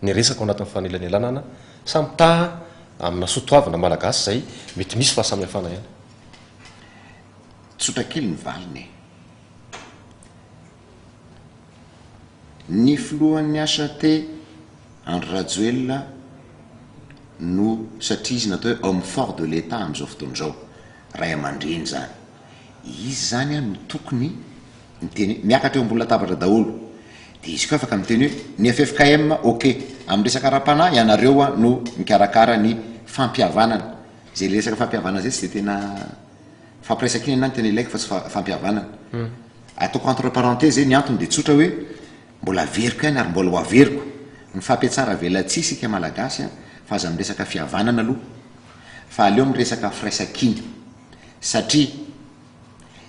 ny resaka ao anatin'ny fanelanelanana sa mitaha amina soatoavina malagasy izay mety misy fahasamihafana ihany? Tsotra kely ny valiny e. Ny filohan'ny HAT Andry Rajoelina no satria izy natao hoe homme fort de l'Etat amin'izao fotoana izao, ray aman-dreny izany. Izy izany no tokony miteny hoe miakatra eo ambony latabatra daholo. Dia izy koa afaka miteny hoe ny ffkm ok, amin'ny resaka ara-panahy ianareo no mikarakara ny fampihavanana. Izay resaka fampihavanana izay tsy dia tena. Fampiraisan-kina ny ahy no tena ilaiko fa tsy fampihavanana. Ataoko entre parenthèse ny antony dia tsotra hoe mbola averiko ihany ary mbola ho averiko, mifampiatsara velatsihy isika Malagasy fa aza miresaka fihavanana aloha fa aleo miresaka firaisan-kina satria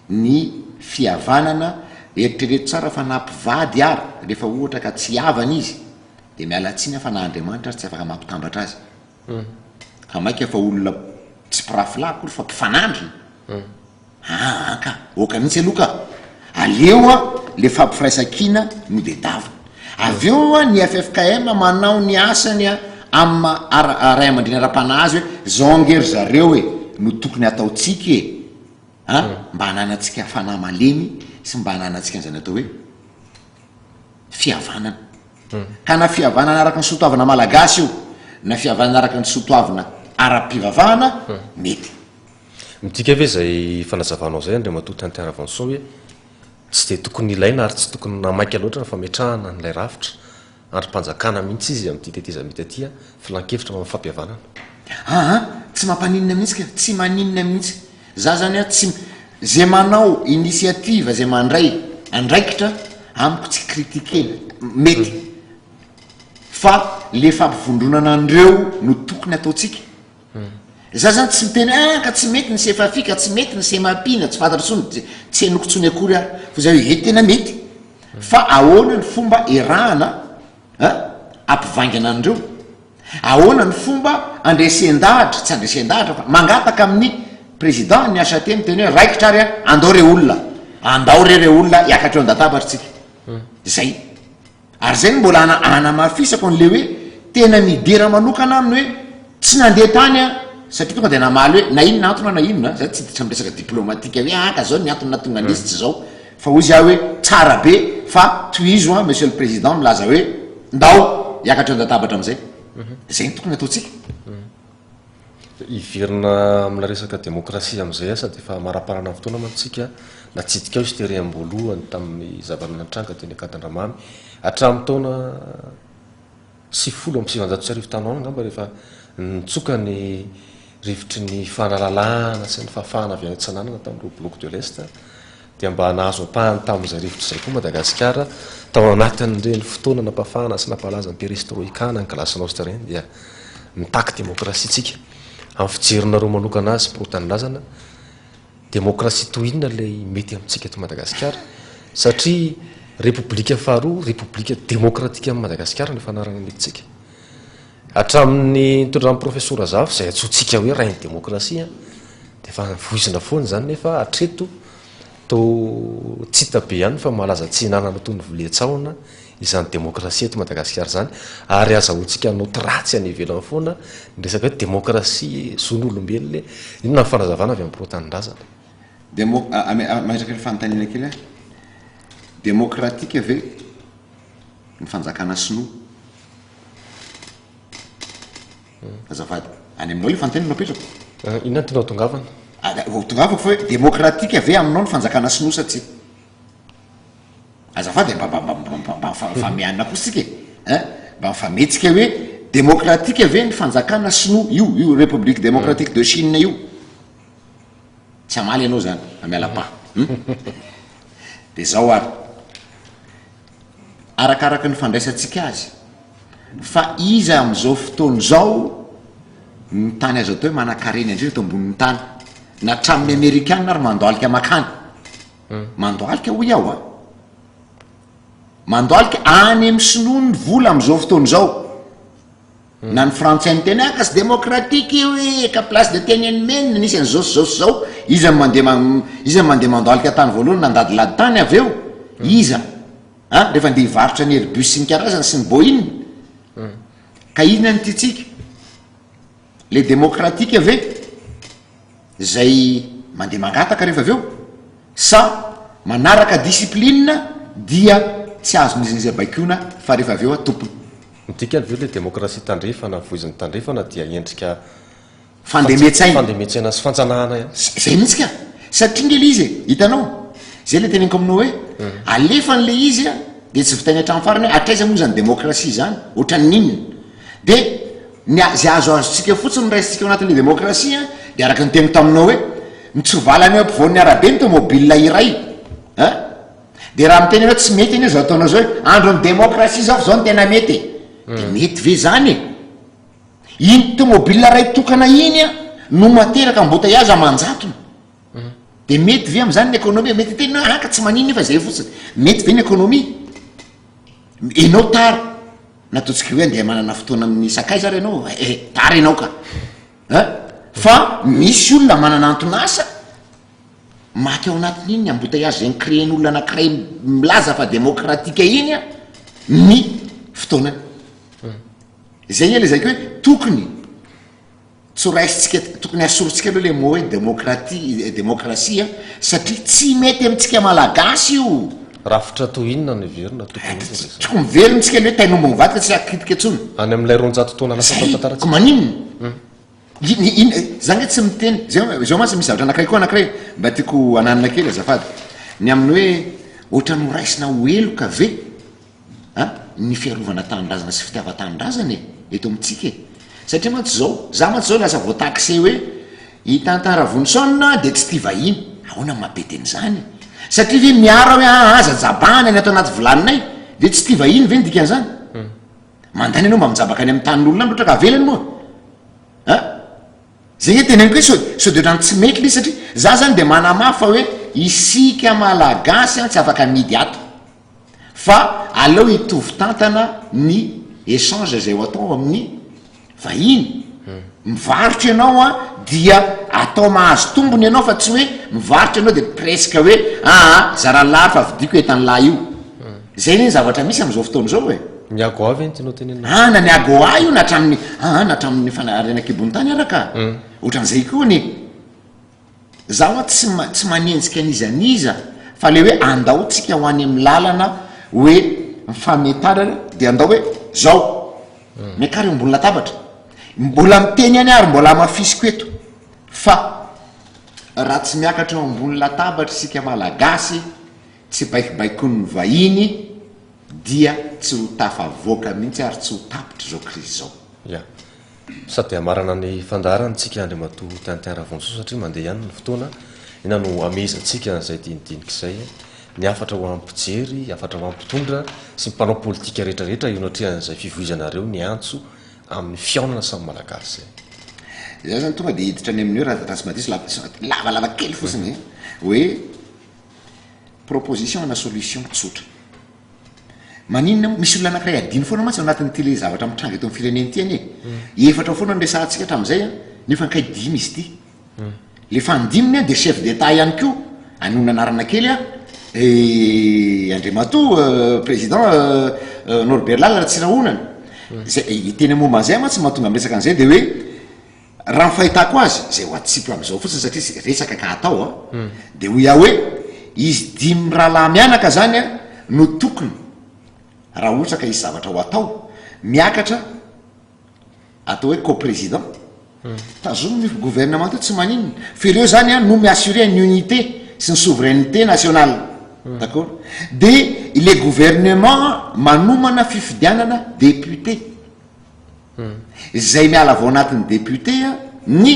ny fihavanana eritrereto tsara fa na mpivady ary rehefa ohatra ka tsy havana izy dia miala tsiny aho fa na Andriamanitra ary tsy afaka mampitambatra azy. Ka maika fa olona tsy mpirafilahy akory fa mpifanandrina. Aa ka, oka mihitsy aloha ka. Aleo a le fampifiraisan-kina no dedavina. Avy eo a ny ffkm manao ny asany a amin'ny maha ara- ray aman-dreny ara-panahy azy hoe zao ange ry zareo e no tokony hataontsika e. A, mba hananantsika fanahy malemy sy mba hananantsika an'izany atao hoe fihavanana. Ka na fihavanana araka ny soatoavina malagasy io, na fihavanana araka ny soatoavina ara-pivavahana, mety. Midika ve izay fanazavanao izay Andriamatoa Tintin Ravonsoa hoe tsy dia tokony ilaina ary tsy tokony namaika loatra ny fametrahana an'ilay rafitra andrim-panjakana mihitsy izy amin'ity tetezamita ity, filankevitra momba ny fampihavanana? Aa, tsy mampaninona mihitsy ka, tsy maninona mihitsy. Za zany a tsy, ze manao initiative ze mandray andraikitra amiko tsy critiquena, mety fa le fampivondronana an'ireo no tokony ataontsika. Za zany tsy miteny hoe ah ka tsy mety ny sefafi ka tsy mety ny semapi na tsy fantatro tsony, tsy henoko tsony akory aho fa zay hoe tena mety fa ahoana ny fomba erahana an ampivaingana an'ireo. Ahoana ny fomba andresen-dahatra, tsy andresen-dahatra fa mangataka amin'ny président ny HAT miteny hoe raikitra ary an, andao re olona, andao re re olona hiakatra eo an-databatra tsika. Zay. Ary zay no mbola ana- anamafisako an'le hoe tena midera manokana aminy hoe tsy nandeha tany aho satria tonga dia namaly hoe na inona antony na inona, za tsy hiditra amin'ny resaka diplomatika hoe ah ka zao ny antony nahatonga an'izy tsy zao. Fa hozy aho hoe tsara be fa tohizo an Monsieur le Président milaza hoe ndao hiakatra eo an-databatra amin'izay. Izay no tokony hataontsika. Hiverina amina resaka demokrasia amin'izay aho sady efa amaraparana ny fotoana mantsy isika. Natsidika ao izy tery am-boalohany tamin'ny zava-nitranga teny Ankadindramamy hatramin'ny taona 1990 tany ho any angamba rehefa nitsoka ny rivotry ny fanalalahana sy ny fahafahana avy any atsinanana tamin'ireo bloc de l'Est dia mba nahazo ampahany tamin'izay rivotra izay koa Madagasikara tao anatin'ireny fotoana nampafahana sy nampalaza ny perestroïka na ny glasnost ireny dia nitaky demokrasia tsika. Amin'ny fijerinareo manokana azy pro tanindrazana, Demokrasia toy inona ilay mety amintsika eto Madagasikara? Satria Repoblika faharoa, Repoblika demokratika amin'i Madagasikara no efa anarana nentintsika. Hatramin'ny nitondran'ny Profesora Zafy, izay antsointsika hoe rain'ny demokrasia, dia efa voizina foana izany nefa hatreto toa tsy hita be ihany fa malaza tsy hinanana toy ny vilia tsahona izany demokrasia eto Madagasikara izany ary azahoantsika naoty ratsy any ivelany foana ny resaka hoe demokrasia, zon'olombelona e! Inona ny fanazavana avy amin'ny pro tanindrazana? Demo, mametraka ny fanontaniana kely aho, demokratika ve ny fanjakana sinoa? Azafady, any aminao ilay fanontaniana no apetrako. Inona no tianao hatongavana? Tongavako fa hoe demokratika ve aminao ny fanjakana sinoa sa tsia? Azafady e, mba mba mba mba mba mifameana kosa tsika e, hein, mba mifametsika hoe demokratika ve ny fanjakana sinoa io, io République démocratique de Chine io? Tsy hamaly ianao zany, fa miala pa. Hum? De zao ary, arakaraka ny fandraisantsika azy, fa iza amin'izao fotoana izao no tany azo atao hoe manankarena indrindra eto ambonin'ny tany? Na hatramin'ny amerikana ary mandohalika makany. Mandohalika hoy aho a! Mandohalika any amin'ny sinoa ny vola amin'izao fotoana izao. Na ny frantsay miteny ah ka tsy démocratique io e, ka place de Tiananmen nisy an'izao sy izao sy izao. Iza no mandeha iza no mandeha mandohalika tany voalohany nandadilady tany avy eo? Iza? A rehefa andeha hivarotra ny Airbus sy ny karazany sy ny Boeing. Ka inona no tiantsika? Le démocratique ve? Izay mandeha mangataka rehefa avy eo sa manaraka discipline dia tsy azon'iza n'iza baikoina fa rehefa avy eo tompony. Ny dikany ve le demokrasia tandrefana voizin'ny tandrefana dia endrika Fandemen-tsaina. Fandemen-tsaina sy fanjanahana ihany. Zay mihitsy ka! Satria nge le izy e, hitanao? Zay le teneniko aminao hoe alefany le izy a, de tsy vitainy hatramin'ny farany hoe hatraiza moa zany demokrasia zany, ohatran'ny inona? De Ny izay azoazontsika fotsiny raisintsika ao anatin'ilay demokrasia dia araka ny teniko taminao hoe mitsivalana eo ampovoan'ny arabe ny tomobile iray an! Dia raha miteny ianao tsy mety anie izao ataonao izao hoe andron'ny demokrasia izao fa izao no tena mety e! Dia mety ve izany e? Iny tomobile iray tokana iny an no materaka embouteillage aman-jatony. Dia mety ve amin'izany ny économie? Mety hiteny hoe ah ka tsy maninona io fa izay fotsiny. Mety ve ny économie? Enao tara. Na ataontsika hoe andeha manana fotoana amin'ny sakaiza ary ianao, eh, tara ianao ka. Hein? Fa misy olona manana anton'asa, maty ao anatin'iny ny embouteillage izay ni-créer-n'olona anankiray milaza fa démocratique iny an, ny fotoanany. Izay anie lazaiko hoe tokony. Tsy ho raisintsika, tokony asorintsika aloha ilay mot hoe demokrati, demokrasia satria tsy mety amintsika Malagasy io. Rafitra toy inona no heverina tokony hisy amin'izay? Tokony miverina tsika ilay hoe tain'omby mivadika tsy akitika intsony. Any amin'ilay 200 taona lasa tao tantarantsika. Ko maninona? In, in, za nge tsy miteny, zay, zao mantsy misy zavatra anankiray koa anankiray mba tiako hananina kely azafady. Ny amin'ny hoe ohatran'ny ho raisina ho heloka ve? A, ny fiarovana tanindrazana sy fitiavan-tanindrazana e, eto amintsika e. Satria mantsy izao, za mantsy izao lasa voa-taxer hoe i Tintin Ravonson dia tsy tia vahiny. Ahoana no maha-bedy an'izany? Satria ve miara hoe aa aza jabahana ny ato anaty vilaninay, dia tsy tia vahiny ve ny dikan'izany? Mandany ianao mba mijabaka any amin'ny tanin'olona any raha ohatra ka avelany moa. A? Zay nge teneniko hoe sao sao de otrany tsy mety le izy satria za zany de manamafy fa hoe isika malagasy an tsy afaka amidy ato. Fa aleo hitovy tantana ny échange izay ho atao amin'ny vahiny. Mivarotra ianao an, dia atao mahazo tombony ianao fa tsy hoe mivarotra ianao dia presque hoe aa zaran'lah ary fa vidiako entan'lah io. Zay anie ny zavatra misy amin'izao fotoana izao e. Ny AGOA ve no tianao tenenina? Ah na ny AGOA io na hatramin'ny aa na hatramin'ny fanarena an-kibon'ny tany ara ka. Ohatran'izay koa ny. Za hoa tsy tsy manenjika an'iza n'iza. Fa le hoe andao tsika ho any amin'ny lalana hoe mifametarana de andao hoe zao, miakara eo ambony latabatra. Mbola miteny ihany aho ary mbola hamafisiko eto fa raha tsy miakatra eo ambony latabatra isika Malagasy, tsy baikobaikoin'ny vahiny dia tsy ho tafavoaka mihitsy ary tsy ho tapitra izao krizy izao. Ya. Sady hamarana ny fandaharana tsika Andriamatoa Tintin Ravonsoa satria mandeha ihany ny fotoana. Inona no hamehezantsika an'izay dinidinika izay? Ny hafatra ho an'ny mpijery, hafatra ho an'ny mpitondra sy ny mpanao politika rehetra rehetra eo anatrehan'izay fivoizanareo ny antso amin'ny fihaonana samy Malagasy izay. Izaho izany tonga dia hiditra any amin'ny hoe raha tsy mahadiso lavalava kely fotsiny e, hoe proposition ana solution tsotra. Maninona moa? Misy olona anakiray adino foana mantsy ao anatin'ity le zavatra mitranga eto amin'ny firenena ity anie e. Efatra foana no resahantsika hatramin'izay an, nefa kay dimy izy ity. Le fahadiminy an dia chef d'Etat ihany koa, anonona anarana kely an, Andriamatoa président Norbert Lala Ratsirahonana. Zay, hiteny momba an'izay aho mantsy mahatonga miresaka an'izay dia hoe Raha ny fahitako azy, izay ho atsipy amin'izao fotsiny satria resaka ka atao an, dia hoy aho hoe, izy dimy mirahalahy mianaka izany an, no tokony, raha ohatra ka hisy zavatra ho atao, miakatra atao hoe co-président, tazomina io gouvernement io tsy maninona, fa ireo izany an no mi-assurer ny unité sy ny souveraineté nationale, d'accord, dia ilay gouvernement manomana fifidianana député. Izay miala avy ao anatin'ny député ny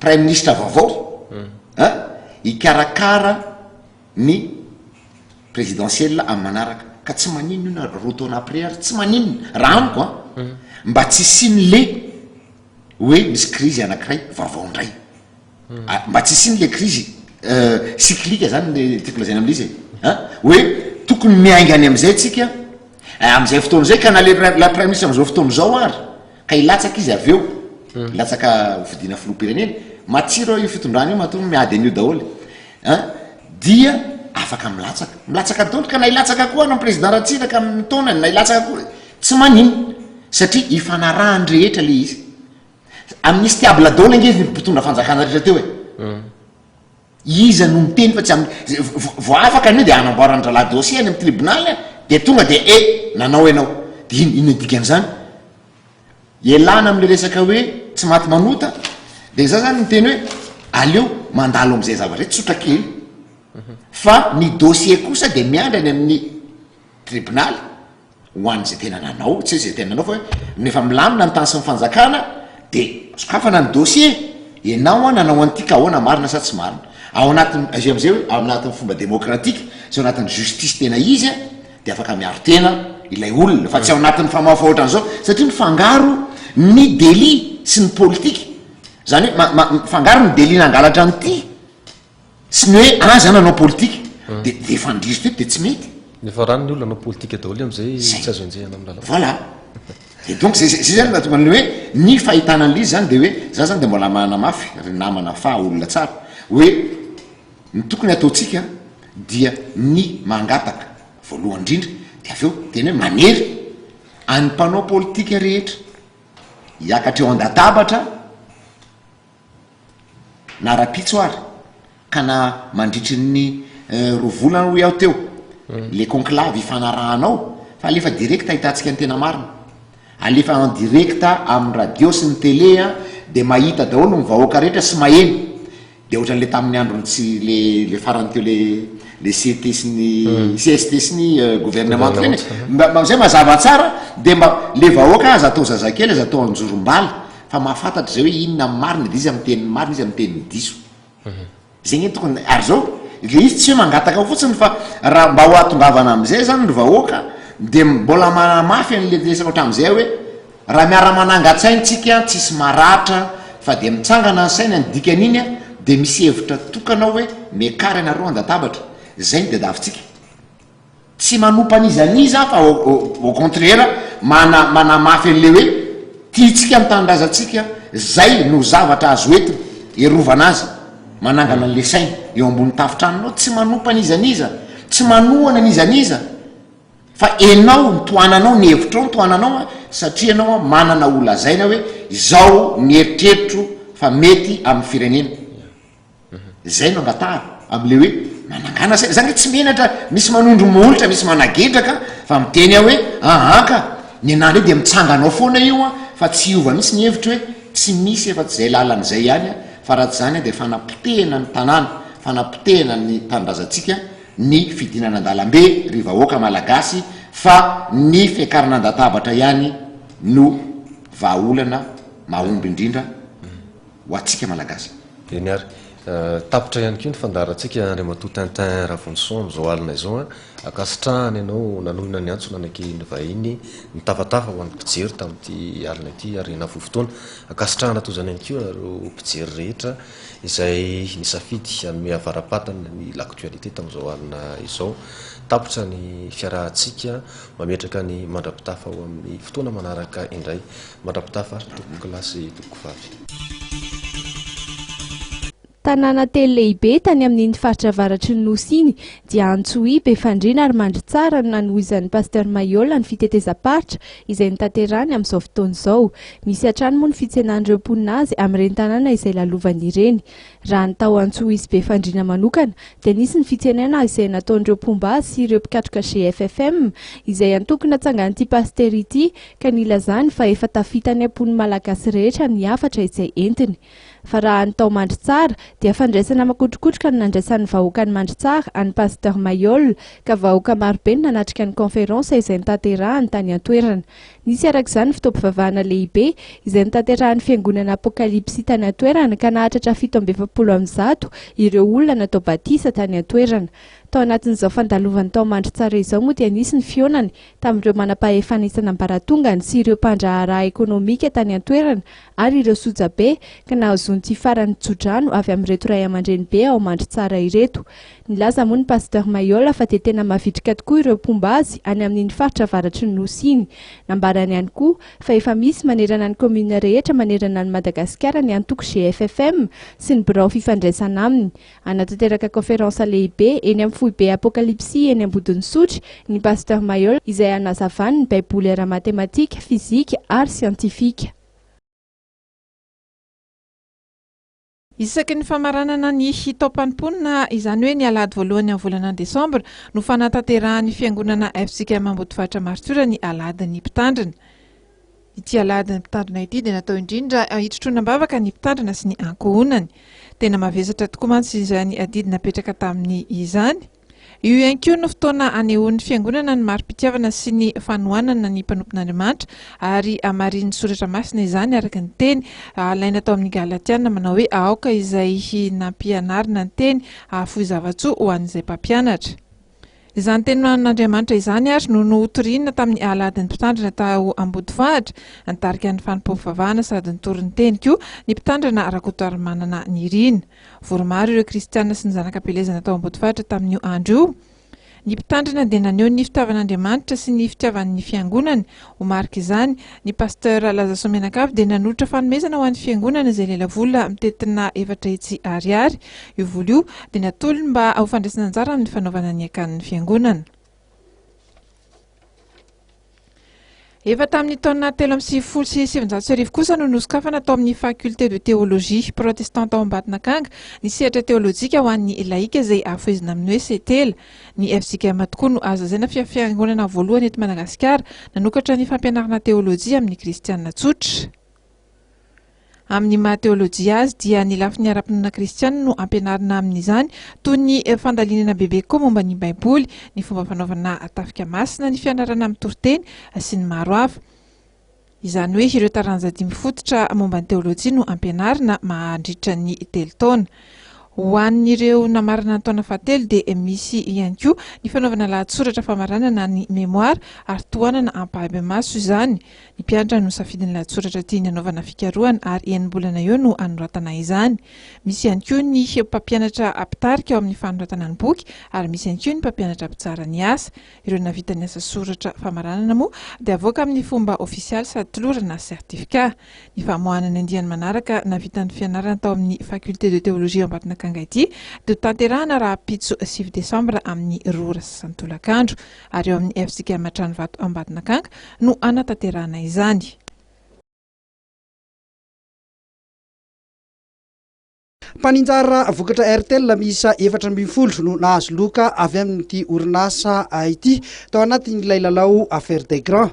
praiminisitra vaovao a, hikarakara ny présidentielle amin'ny manaraka, ka tsy maninona io na roa taona après ary, tsy maninona raha amiko an, mba tsy hisian'le hoe misy crise anakiray vaovao indray. Mba tsy hisian'ny le crise cyclique zany le tiako lazaina amle izy e, an, hoe tokony miainga any amizay tsika amizay fotoana zay ka na le la prime ministre amizao fotoana zao ary ka hilatsaka izy avy eo, hilatsaka ho fidiana filoham-pirenena, matsiro io fitondrana io matoa miady an'io daholo an, dia afaka milatsaka, milatsaka daholo ka na hilatsaka koa na président Ratsiraka amin'ny taonany na hilatsaka koa tsy maninona satria ifanarahan'ny rehetra le izy. Amnistiable daholo ange ny mpitondra fanjakana rehetra teo e. Iza no miteny fa tsy am vao afaka an'io dia hanamboaran-drahalahy dossier any amin'ny tribunal dia tonga dia e nanao ianao. Dia inona inona dikan'izany? Ialana amin'ilay resaka hoe tsy maty manota dia za zany miteny hoe aleo mandalo amin'izay zavatra izay tsotra kely fa ny dossier kosa dia miandry any amin'ny tribonaly. ho an'izay tena nanao, tsy hoe izay tena nanao fa hoe rehefa milamina ny tany sy ny fanjakana dia sokafana ny dossier, ianao an nanao an'ity ka ahoana marina sa tsy marina? Ao anatin'ny, izay amin'izay hoe ao anatin'ny fomba démocratique sy ao anatin'ny justice tena izy an dia afaka miaro tena ilay olona fa tsy ao anatin'ny famafa ohatran'izao satria mifangaro ny délit sy ny politique, izany hoe ma- ma- mifangaro ny délit nangalatra an'ity Tsy ny hoe aza nanao politika de de efa ndrizo teto de tsy mety. Nefa rano ny olona hanao politika daholo amizay tsy azo enjehina amin'ny lalao. Voilà. Et donc zay zay zany mahatonga an'le hoe ny fahitana an'le izy zany de hoe za zany de mbola manamafy ry namana fa olona tsara hoe ny tokony ataontsika dia ny mangataka voalohany indrindra de avy eo tena hoe manery an'ny mpanao politika rehetra hiakatra eo an-databatra na rapitso ary ka na mandritry ny roa volana hoy aho teo le conclave ifanarahanao fa alefa direct ahitantsika ny tena marina, alefa en direct amin'ny radio sy ny télé an de mahita daholo ny vahoaka rehetra sy maheno, de ohatran'le tamin'ny androny tsy le le farany teo le le CT sy ny CST sy ny gouvernement ireny e, mba mba amizay mazava tsara de mba le vahoaka aza atao zazakely aza atao anjorom-bala Fa mahafantatra izay hoe inona ny marina dia iza miteny ny marina iza miteny ny diso. Izay nge tokony, ary zao le izy tsy hoe mangataka fotsiny fa raha mba ho ahatongavana amin'izay zany ny vahoaka dia mbola manamafy an'le resaka hatramin'izay hoe raha miara-manangan-tsaina tsika tsisy maratra fa dia mitsangana ny saina ny dikan'iny dia misy hevitra tokana hoe miakara ianareo an-databatra, izay no tadiavintsika. Tsy manompa an'iza n'iza aho fa au contraire mana manamafy an'le hoe tiantsika ny tanindrazantsika, zay no zavatra azo entina hiarovana azy, manangana an'le saina eo ambony tafon-tranonao, tsy manompa an'iza n'iza, tsy manohana an'iza n'iza fa enao ny tohananao, ny hevitrao ny tohananao an, satria enao an manana ho lazaina hoe izao ny eritreritro fa mety amin'ny firenena. Zay no angatahana amle hoe. Manangana saina, za nge tsy menatra, misy manondro molotra, misy managedraka, fa miteny aho hoe aa ka, ny anah ndray dia mitsangana ao foana io an, fa tsy hiova mihitsy ny hevitro hoe tsy misy afa-tsy izay lalana izay ihany an, fa raha tsy izany an dia fanapotehana ny tanàna, fanapotehana ny tanindrazantsika ny fidinana an-dalambe ry vahoaka malagasy fa ny fiakarana an-databatra ihany no vahaolana mahomby indrindra ho antsika malagasy. Eny ary. Tapitra ihany koa ny fandaharantsika Andriamatoa Tintin Ravonison amin'izao alina izao an. Ankasitrahana ianao nanohina ny antso nanaiky ny vahiny nitafatafa ho an'ny mpijery tamin'ity alina ity ary nahavoa fotoana. Ankasitrahana toy izany ihany koa nareo mpijery rehetra izay nisafidy hanome avara-patana ny L'actualité tamin'izao alina izao. Tapitra ny fiarahantsika mametraka ny mandra-pitafa ho amin'ny fotoana manaraka indray. Mandra-pitafa tompokolahy sy tompokovavy. Tanàna telo lehibe tany amin'iny faritra avaratry ny Nosy iny dia Antsohihy, Befandriana ary Mandritsara no nanohizan'ny Pasteur Maihol ny fitetezam-paritra izay notanterahiny amin'izao fotoana izao. Misy hatrany moa ny fitsenan'ireo mponina azy amin'ireny tanàna izay lalovany ireny. Raha ny tao Antsohihy sy Befandriana manokana dia nisy ny fitsenana izay nataon'ireo mpomba azy sy ireo mpikatroka GFFM izay antoko natsangan'ity pasitera ity ka nilazany fa efa tafita any am-pon'ny Malagasy rehetra ny hafatra izay entiny. Fa raha ny tao Mandritsara dia fandraisana makotrokotroka no nandraisan'ny vahoakan'i Mandritsara an'i Pasteur Mailhol ka vahoaka marobe no nanatrika ny conférence izay notanterahany tany an-toerana. Nisy araka izany ny fotoam-pivavahana lehibe izay notanterahan'ny fiangonana Apokalypsy tany an-toerana ka nahatratra 147 ireo olona natao batisa tany an-toerana. Tao anatin'izao fandalovany tao Mandritsara izao moa dia nisy ny fihaonany tamin'ireo manam-pahefana isan'ambaratongany sy ireo mpandraharaha ekonomika tany an-toerana ary ireo sojabe ka nahazoan'ity farany tsodrano avy amin'ireto ray aman-drenibe ao Mandritsara ireto. Nilaza moa ny Pasteur Mailhol fa dia tena mavitrika tokoa ireo mpomba azy any amin'iny faritra avaratry ny Nosy iny. Nambarany ihany koa fa efa misy manerana ny kaominina rehetra manerana an'i Madagasikara ny antoko GFFM sy ny birao fifandraisana aminy. Hanatanteraka kaonferansa lehibe eny amin'ny foibe Apokalypsy eny Ambodin'Isotry ny Pasteur Mailhol izay hanazavany ny Baiboly ara-matematika, fizika ary siantifika. Isaky ny famaranana ny taom-panompoana, izany hoe ny alahady voalohany amin'ny volana desambra, no fanatanterahan'ny Fiangonana fjkm Ambodifatra Martiora ny Alahadin'ny Mpitandrina. Ity Alahadin'ny Mpitandrina ity dia natao indrindra hitrotroana am-bavaka ny Mpitandrina sy ny ankohonany. Tena mavesatra tokoa mantsy izany adidy napetraka taminy izany. Io ihany koa no fotoana anehoan'ny Fiangonana ny mari-pitiavana sy ny fanohanana ny mpanompon'Andriamanitra ary hamarinin'ny Soratra Masina izany araka ny teny alaina tao amin'ny Galatiana manao hoe aoka izay nampianarina ny teny hahafoy zava-tsoa ho an'izay mpampianatra. Izany tenin'Andriamanitra izany ary no notorina tamin'ny Alahadin'ny Mpitandrina tao Ambodifahatra. Nitarika ny fanompoam-pivavahana sady nitory ny teny koa ny Mpitandrina Rakotoarimanana Nirina. Vory maro ireo kristiana sy ny zanak'Ampielezana tao Ambodifahatra tamin'io andro io. Ny Mpitandrina dia naneho ny fitiavan'Andriamanitra sy ny fitiavany ny Fiangonany. Ho marik'izany, ny Pasteur Lazason Mianakavy dia nanolotra fanomezana ho an'ny Fiangonana izay lelavola mitentina 400 Ariary. Io vola io dia natolony mba ho fandraisana anjara amin'ny fanaovana ny akanin'ny Fiangonana. Efa tamin'ny taona 1993 kosa no nosokafana tao amin'ny Faculté de Théologie Protestante ao Ambatonakanga ny sehatra teolojika ho an'ny laika izay afohezina amin'ny hoe SETELA. Ny fjkm tokoa no azo lazaina fa fiangonana voalohany eto Madagasikara nanokatra ny fampianarana teolojia amin'ny kristiana tsotra. Amin'ny maha teolojia azy dia ny lafiny ara-pinoana kristiana no ampianarina amin'izany toy ny fandalinana bebe kokoa momba ny Baiboly, ny fomba fanaovana tafika masina, ny fianarana mitory teny sy ny maro hafa. Izany hoe ireo taranja dimy fototra momba ny teolojia no ampianarina mandritra ny telo taona. Ho an'ireo namarana ny taona fahatelo dia misy ihany koa ny fanaovana lahatsoratra famaranana ny mémoire ary tohanana ampahibemaso izany. Ny mpianatra no misafidy ny lahatsoratra tiany hanaovana fikarohana ary enim-bolana eo no anoratana izany. Misy ihany koa ny mpampianatra mpitarika ao amin'ny fanoratana ny boky ary misy ihany koa ny mpampianatra mpitsara ny asa. Ireo nahavita ny asa soratra famaranana moa dia avoaka amin'ny fomba ofisialy sady tolorana certificat. Ny famoahana ny andiany manaraka nahavita ny fianarana tao amin'ny Faculté de Théologie Ambatonakanga ity dia hotanterahana rahampitso sivy desambra amin'ny roa ora sasany tolakandro. ary eo amin'ny fjkm Tranovato Ambatonakanga no hanatanterahana izany. Mpaninjara vokatra Airtel miisa 14 no nahazo loka avy amin'ity orinasa ity tao anatin'ilay lalao Affaire des Grands.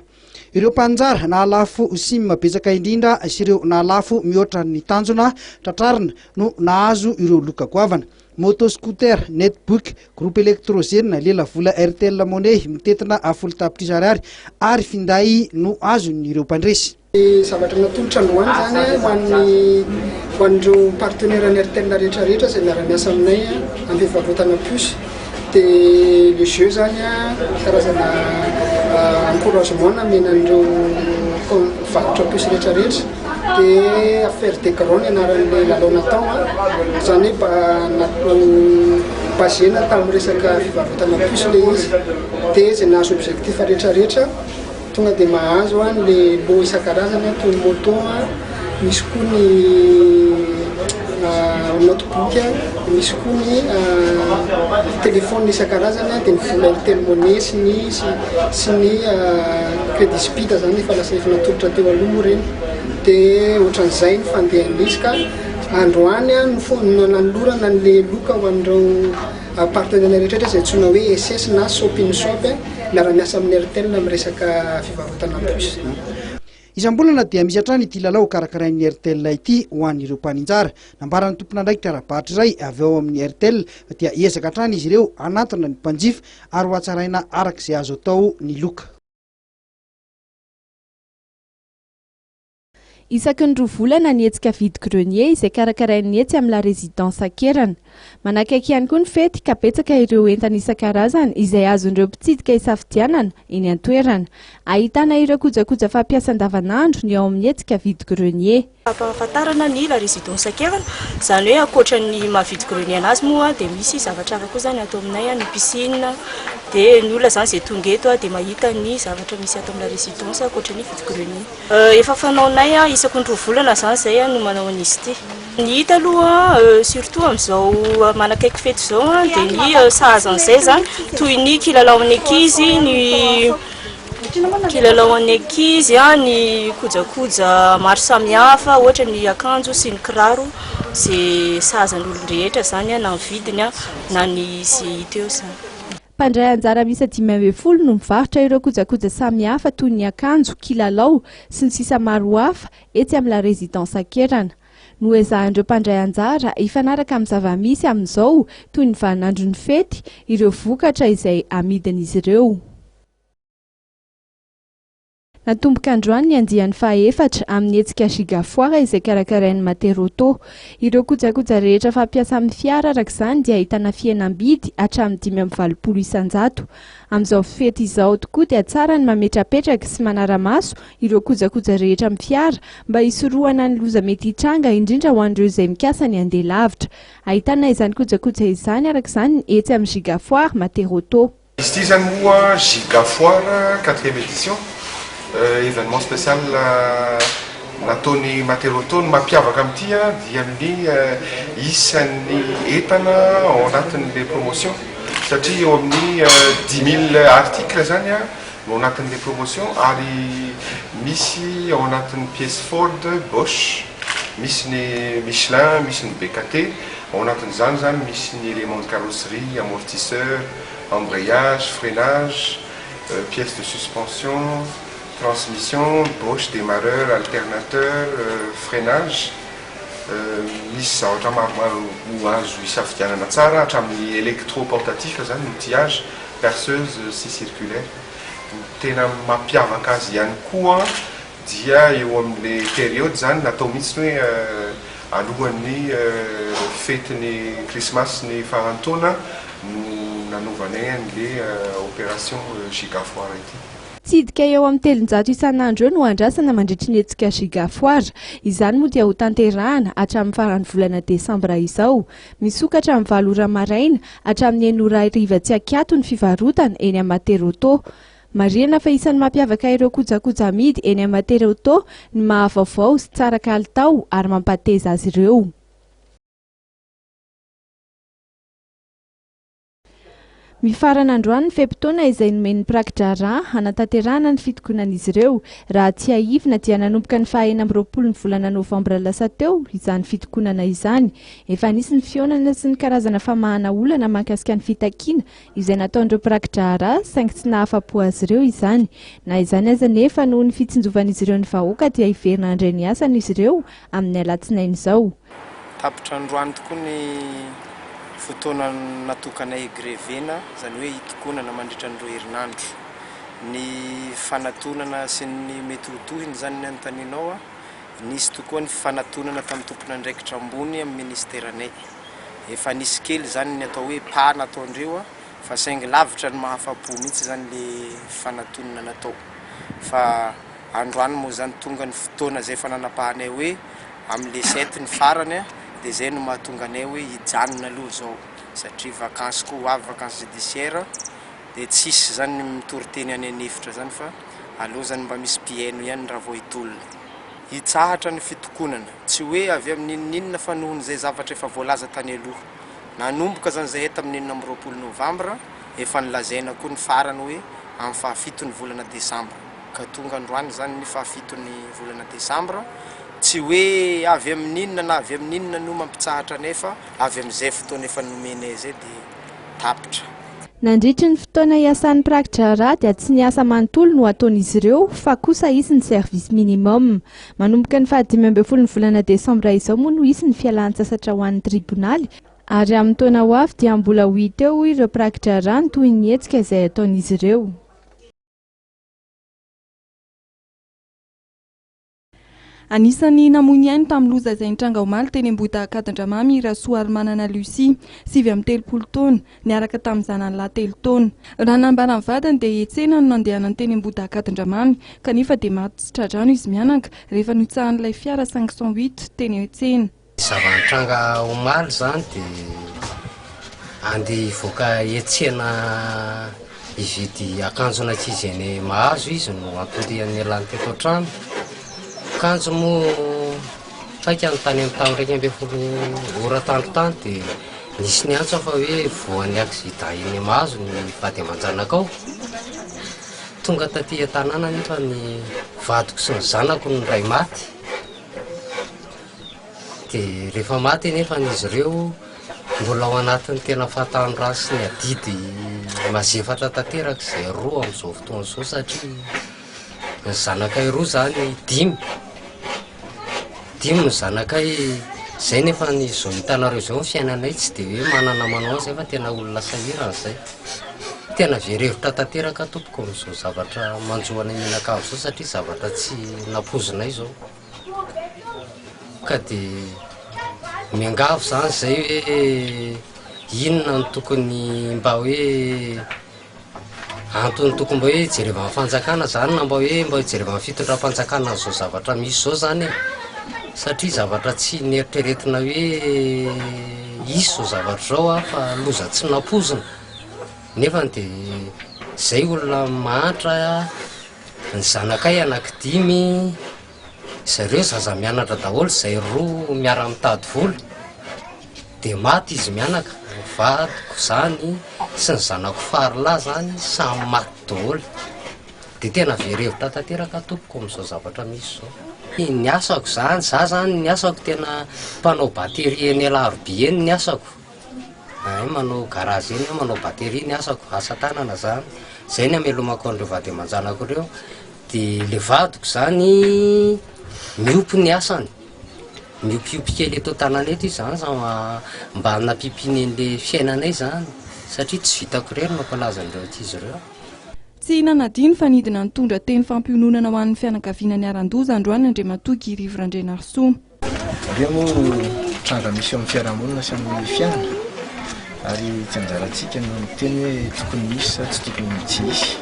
Ireo mpaninjara nahalafo sim betsaka indrindra sy ireo nahalafo mihoatra ny tanjona tratrarina no nahazo ireo loka goavana. Moto scooter, netbook, groupe électrogène, lelavola Airtel Money mitentina 10 tapitrisa ariary ary finday no azon'ireo mpandresy. Ny zavatra natolotra androany izany ho an'ny ho an'ireo partenaire ny Airtel rehetra rehetra izay miara-miasa aminay amin'ny fivarotana puce dia le jeu izany karazana encouragement namena an'ireo mpivarotra puce rehetra rehetra dia affaire des grands ny anaran'ilay lalao natao izany hoe basena tamin'ny resaka fivarotana puce ilay izy dia izay nahazo objectif rehetra rehetra Tonga dia mahazo an le lot isan-karazany an, toy ny moto an, misy koa ny notebook an, misy koa ny téléphone isan-karazany an, dia ny vola Airtel Money sy ny sy ny crédit speed zany efa lasa efa natolotra teo aloha moa ireny, dia ohatran'izay ny fandehan'izy ka androany an no nanolorana an'le loka ho an'ireo partenaire rehetra izay antsoina hoe SS na Shop in Shop. Miara-miasa amin'ny Airtel amin'ny resaka fivarotana puce. Isam-bolana dia misy hatrany ity lalao karakarain'ny Airtel ity ho an'ireo mpaninjara. Nambaran'ny tompon'andraikitra ara-barotra iray avy ao amin'ny Airtel fa dia hiezaka hatrany izy ireo hanantona ny mpanjifa ary ho hatsaraina araka izay azo atao ny loka. Isaky ny roa volana ny hetsika vide grenier izay karakarain'ny etsy amin'ny La Résidence Ankerana. Manakaiky ihany koa ny fety ka betsaka ireo entana isan-karazany izay azon'ireo mpitsidika isafidianana eny an-toerana. Ahitana ireo kojakoja fampiasa andavanandro ny ao amin'ny hetsika vide grenier. Fampahafantarana ny La Résidence Ankerana, izany hoe ankoatra ny maha vide grenier anazy moa dia misy zavatra hafa koa izany ato aminay, ny piscine, dia ny olona izany izay tonga eto dia mahita ny zavatra misy ato amin'ny La Résidence ankoatra ny vide grenier. Efa fanaonay isaky ny roa volana izany izay no manao an'izy ity. Ny hita aloha surtout amin'izao manakaiky fety izao dia ny sahaza an'izay izany toy ny kilalaon'ny ankizy, ny kilalaon'ny ankizy, ny kojakoja maro samihafa ohatra ny akanjo sy ny kiraro izay sahaza ny olon-drehetra izany na ny vidiny na ny izay hita eo izany. Mpandray anjara miisa 15 no mivarotra ireo kojakoja samihafa toy ny akanjo, kilalao, sy ny sisa maro hafa etsy amin'ny La Résidence Ankerana. Noezahan'ireo mpandray anjara hifanaraka amin'ny zava-misy amin'izao toy ny vaninandron'ny fety ireo vokatra izay amidin'izy ireo. Natomboka androany ny andiany fahaefatra amin'ny hetsika Giga Foire izay karakarain'ny Materauto. Ireo kojakoja rehetra fampiasa amin'ny fiara araka izany dia ahitana fihenam-bidy hatramin'ny 85%. Amin'izao fety izao tokoa dia tsara ny mametrapetraka sy manara-maso ireo kojakoja rehetra amin'ny fiara mba hisorohana ny loza mety hitranga indrindra ho an'ireo izay mikasa ny handeha lavitra. Ahitana izany kojakoja izany araka izany ny etsy amin'ny Giga Foire Materauto. Izy ity izany moa Giga Foire quatrième édition, événement spécial nataon'i Materauto. Ny mampiavaka amin'ity dia ny isan'ny entana ao anatin'ilay promotion satria eo amin'ny 10 000 articles izany no ao anatin'ilay promotion ary misy ao anatin'ny pièces Ford, Bosch, misy ny Michelin, misy ny BKT. Ao anatin'izany izany misy ny éléments de carrosserie, amortisseur, embrayage, freinage, pièces de suspension, transmission, boche, démarreur, alternateur, freinage. Misy zavatra maromaro ho azo isafidianana tsara hatramin'ny électro portatif izany, outillage, perceuse, scie circulaire. Ny tena mampiavaka azy ihany koa dia eo amin'ilay période izany natao mihitsy ny hoe alohan'ny fetin'ny krismasy ny faran'ny taona no nanaovanay an'ilay opération Giga Foire ity. Tsidika eo amin'ny 300 isan'andro eo no andrasana mandritry ny hetsika Giga Foire. Izany moa dia hotanterahana hatramin'ny faran'ny volana desambra izao. Misokatra amin'ny 8 ora maraina hatramin'ny 6 ora hariva tsy ankiato ny fivarotana eny amin'ny Materauto. Marihana fa isan'ny mampiavaka ireo kojakoja amidy eny amin'ny Materauto ny maha vaovao sy tsara kalitao ary mampateza azy ireo. Mifarana androany ny fe-potoana izay nomen'ny mpiraki-draharaha hanatanterahana ny fitokonan'izy ireo. Raha tsiahivina dia nanomboka ny faha 26 ny volana novambra lasa teo izany fitokonana izany. Efa nisy ny fihaonana sy ny karazana famahana olana mahakasika ny fitakiana izay nataon'ireo mpiraki-draharaha saingy tsy nahafa-po azy ireo izany. Na izany aza anefa noho ny fitsinjovan'izy ireo ny vahoaka dia hiverina handray ny asany izy ireo amin'ny alatsinainy izao. Tapitra androany tokoa ny fotoana natokanay higrevena, izany hoe hitokonana mandritra ny roa herinandro. Ny fanatonana sy ny mety ho tohiny izany ny anontanianao, nisy tokoa ny fanatonana tamin'ny tompon'andraikitra ambony amin'ny ministeranay. Efa nisy kely izany ny atao hoe pas nataondreo fa saingy lavitra ny mahafa-po mihitsy izany le fanatonana natao. Fa androany moa izany tonga ny fotoana izay efa nanapahanay hoe Amin'ny le sept ny farany dia zay no mahatonga anay hoe hijanona aloha zao satria vacance koa ho avy vacance judiciaire dia tsisy zany ny mitory teny any an'efitra zany fa aleo zany mba misy mpihaino ihany raha vao hitolona. Hitsahatra ny fitokonana, tsy hoe avy amin'ny n'inon'inona fa nohon'izay zavatra efa voalaza tany aloha. Nanomboka zany zahay tamin'ny 26 novambra, efa nolazaina koa ny farany hoe amin'ny fahafito ny volana desambra. Ka tonga androany izany ny fahafiton'ny volana desambra, tsy hoe avy amin'inona na avy amin'inona no mampitsahatra anay fa avy amin'izay fotoana efa nomenay izay dia tapitra. Nandritry ny fotoana iasan'ny mpiraki-draharaha dia tsy ny asa manontolo no ataon'izy ireo fa kosa hisy ny service minimum. Manomboka ny faha 15 ny volana desambra izao moa no hisy ny fialan-tsasatra ho an'ny tribonaly ary amin'ny taona ho avy dia mbola ho hita eo hoy ireo mpiraki-draharaha ny tohin'ny hetsika izay ataon'izy ireo. Anisan'ny namoy ny ainy tamin'ny loza izay nitranga omaly teny Ambohidahakadindramamy i Rasoarimanana Lucie, 39 taona, niaraka tamin'ny zanany lahy telo taona. Raha nambaran'ny vadiny dia hiantsena no nandehanany teny Ambohidahakadindramamy, kanefa dia maty tsy tra-drano izy mianaka rehefa notsahan'ilay fiara 508 teny an-tsena. Zava-nitranga omaly izany dia andeha hivoaka hiantsena hividy akanjon'ankizy eny Mahazo izy no anton-diany nialany teto an-trano. Kanjo moa saika ny tany amin'ny tamin'ny 11 ora tany tany dia nisy niantso aho fa hoe voan'ny accident eny Mahazo ny vady aman-janakao. Tonga taty an-tanàna anefa ny vadiko sy ny zanako no iray maty. Dia rehefa maty anefa izy ireo, mbola ao anatin'ny tena fahatanorana sy ny adidy mazefatra tanteraka izay roa amin'izao fotoana izao satria ny zanakay roa izany dimy, dimy ny zanakay, izay nefa ny izao hitanareo izao ny fiainanay tsy dia hoe manana manao an'izay fa tena olona sahirana izay. Tena very hevitra tanteraka tompoko amin'izao zavatra manjo anay mianakavy izao satria zavatra tsy nampoizinay izao. Ka dia miangavy zany zay hoe inona no tokony mba hoe antony tokony mba hoe hijerevan'ny fanjakana zany na mba hoe mba hijerevan'ny fitondram-panjakana an'izao zavatra misy zao zany e, satria zavatra tsy neritreretina hoe hisy zao zavatra zao a fa loza tsy nampoizina nefany de zay olona mahantra Ny zanakay anaky dimy, zareo zaza mianatra daholo, izay roa miara-mitady vola, dia maty izy mianaka, ny vadiko zany sy ny zanako farilahy zany samy maty daholo, dia tena very hevitra tanteraka aho tompoko amin'izao zavatra misy izao. Ny asako zany, za zany ny asako tena mpanao batterie eny Alarobia eny ny asako. Hay manao garage eny aho manao batterie ny asako, asa tanana zany, zay ny amelomako an'ireo vady aman-janako ireo, de le vadiko zany miompy ny asany, miompiompy kely eto an-tanàna eto izy zany sa mba hanampiampiany an'le fiainanay zany satria tsy vitako irery ny mampalaza an'ireo ankizy ireo. Tsy nanadino fa nidina nitondra teny fampiononana ho an'ny fianakaviana niharan-doza androany Andriamatoa Guy Rivo Randrianarisoa. Ireo moa tranga misy eo amin'ny fiarahamonina sy amin'ny fiainana ary tsy anjarantsika no miteny hoe tokony hisy sa tsy tokony tsy hisy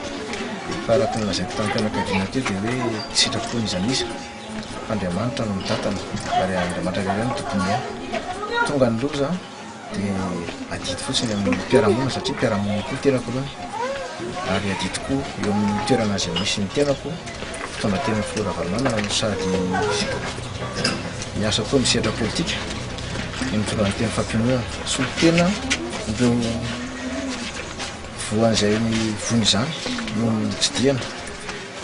fa araka ny lazaiko tamin'ny fianakaviana teo dia hoe tsy sitrapon'iza n'iza fa Andriamanitra no mitantana ary Andriamanitra irery ihany no tompon'ny aina. Tonga ny loza dia adidy fotsiny amin'ny mpiara-monina satria mpiara-monina koa ny tenako aloha ary adidy koa eo amin'ny toerana izay misy ny tenako mpitondra tena filoha Ravalomanana no sady miasa koa amin'ny sehatra politika ny mitondra ny teny fampiononana solontena ireo. voan'izay voina izany no notsidihana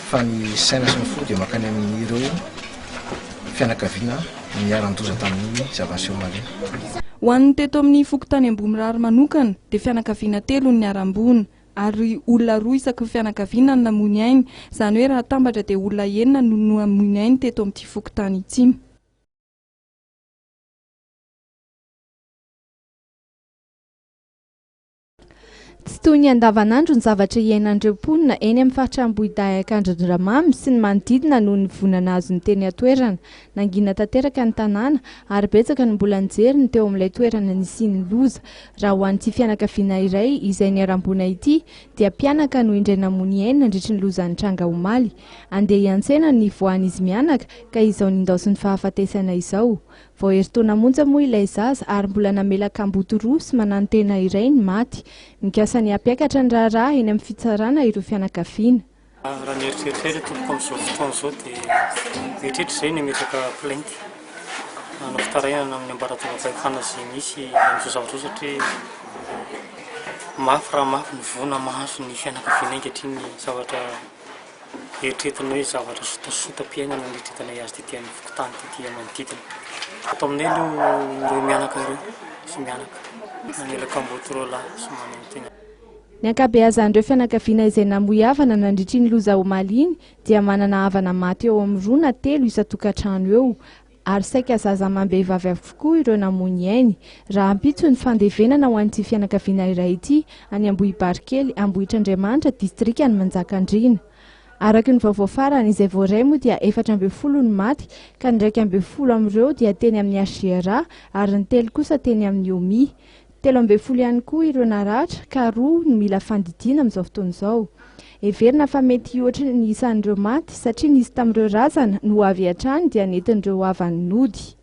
fa ny saina sy ny fo dia mankany amin'ireo fianakaviana niharan-doza tamin'iny zava-niseho omaly iny. Ho an'ny teto amin'ny fokontany Ambohimirary manokana dia fianakaviana telo no niharam-boina ary olona roa isaky ny fianakaviana no namoy ny ainy, izany hoe raha atambatra dia olona enina no namoy ny ainy teto amin'ity fokontany ity. Tsy toy ny andavanandro ny zavatra iainan'ireo mponina eny amin'ny faritra Ambohidahy Ankandrindramamy sy ny manodidina noho ny voina nahazony teny an-toerana. Nangina tanteraka ny tanàna ary betsaka no mbola nijery ny teo amin'ilay toerana nisian'ny loza. Raha ho an'ity fianakaviana iray izay niharam-boina ity dia mpianaka no indray namoy ny ainy nandritry ny loza nitranga omaly. Andeha hiantsena ny nivoahan'izy mianaka ka izao nindaosin'ny fahafatesana izao. Vao herintaona monja moa ilay zaza ary mbola namela kamboty roa sy mananotena iray ny maty. Mikasa ny hampiakatra ny raharaha eny amin'ny fitsarana ireo fianakaviana. Raha ny eritreritra re tompoko amin'izao fotoana izao dia mieritreritra izay ny hametraka plainte hanao fitarainana amin'ny ambaratongam-pahefana izay misy amin'izao zavatra izao satria mafy raha mafy ny voina mahazo ny fianakaviana ankehitriny ny zavatra Eritreretina hoe zavatra sotasotam-piainana no eritreretinay azy tety amin'ny fokontany tety manodidina. Ato aminay aloha ireo mianaka ireo sy mianaka, namela kamboty roa lahy sy mananotena. Ny ankabeazan'ireo fianakaviana izay namoy havana nandritra iny loza omaly iny dia manana havana maty eo amin'ny roa na telo isan-tokantrano eo ary saika zaza amam-behivavy avokoa ireo namoy ny ainy. Rahampitso ny fandevenana ho an'ity fianakaviana iray ity, any Ambohibarikely, Ambohitrandriamanitra, distrikan'i Manjakandriana. Araka ny vaovao farany izay voaray moa dia 14 no maty, ka ny 11 amin'ireo dia teny amin'ny HJRA ary ny telo kosa teny amin'ny HOMI. 13 ihany koa ireo naratra ka roa no mila fandidiana amin'izao fotoana izao. Heverina fa mety hihoatra ny isan'ireo maty satria nisy tamin'ireo razana no avy hatrany dia nentin'ireo havany nody.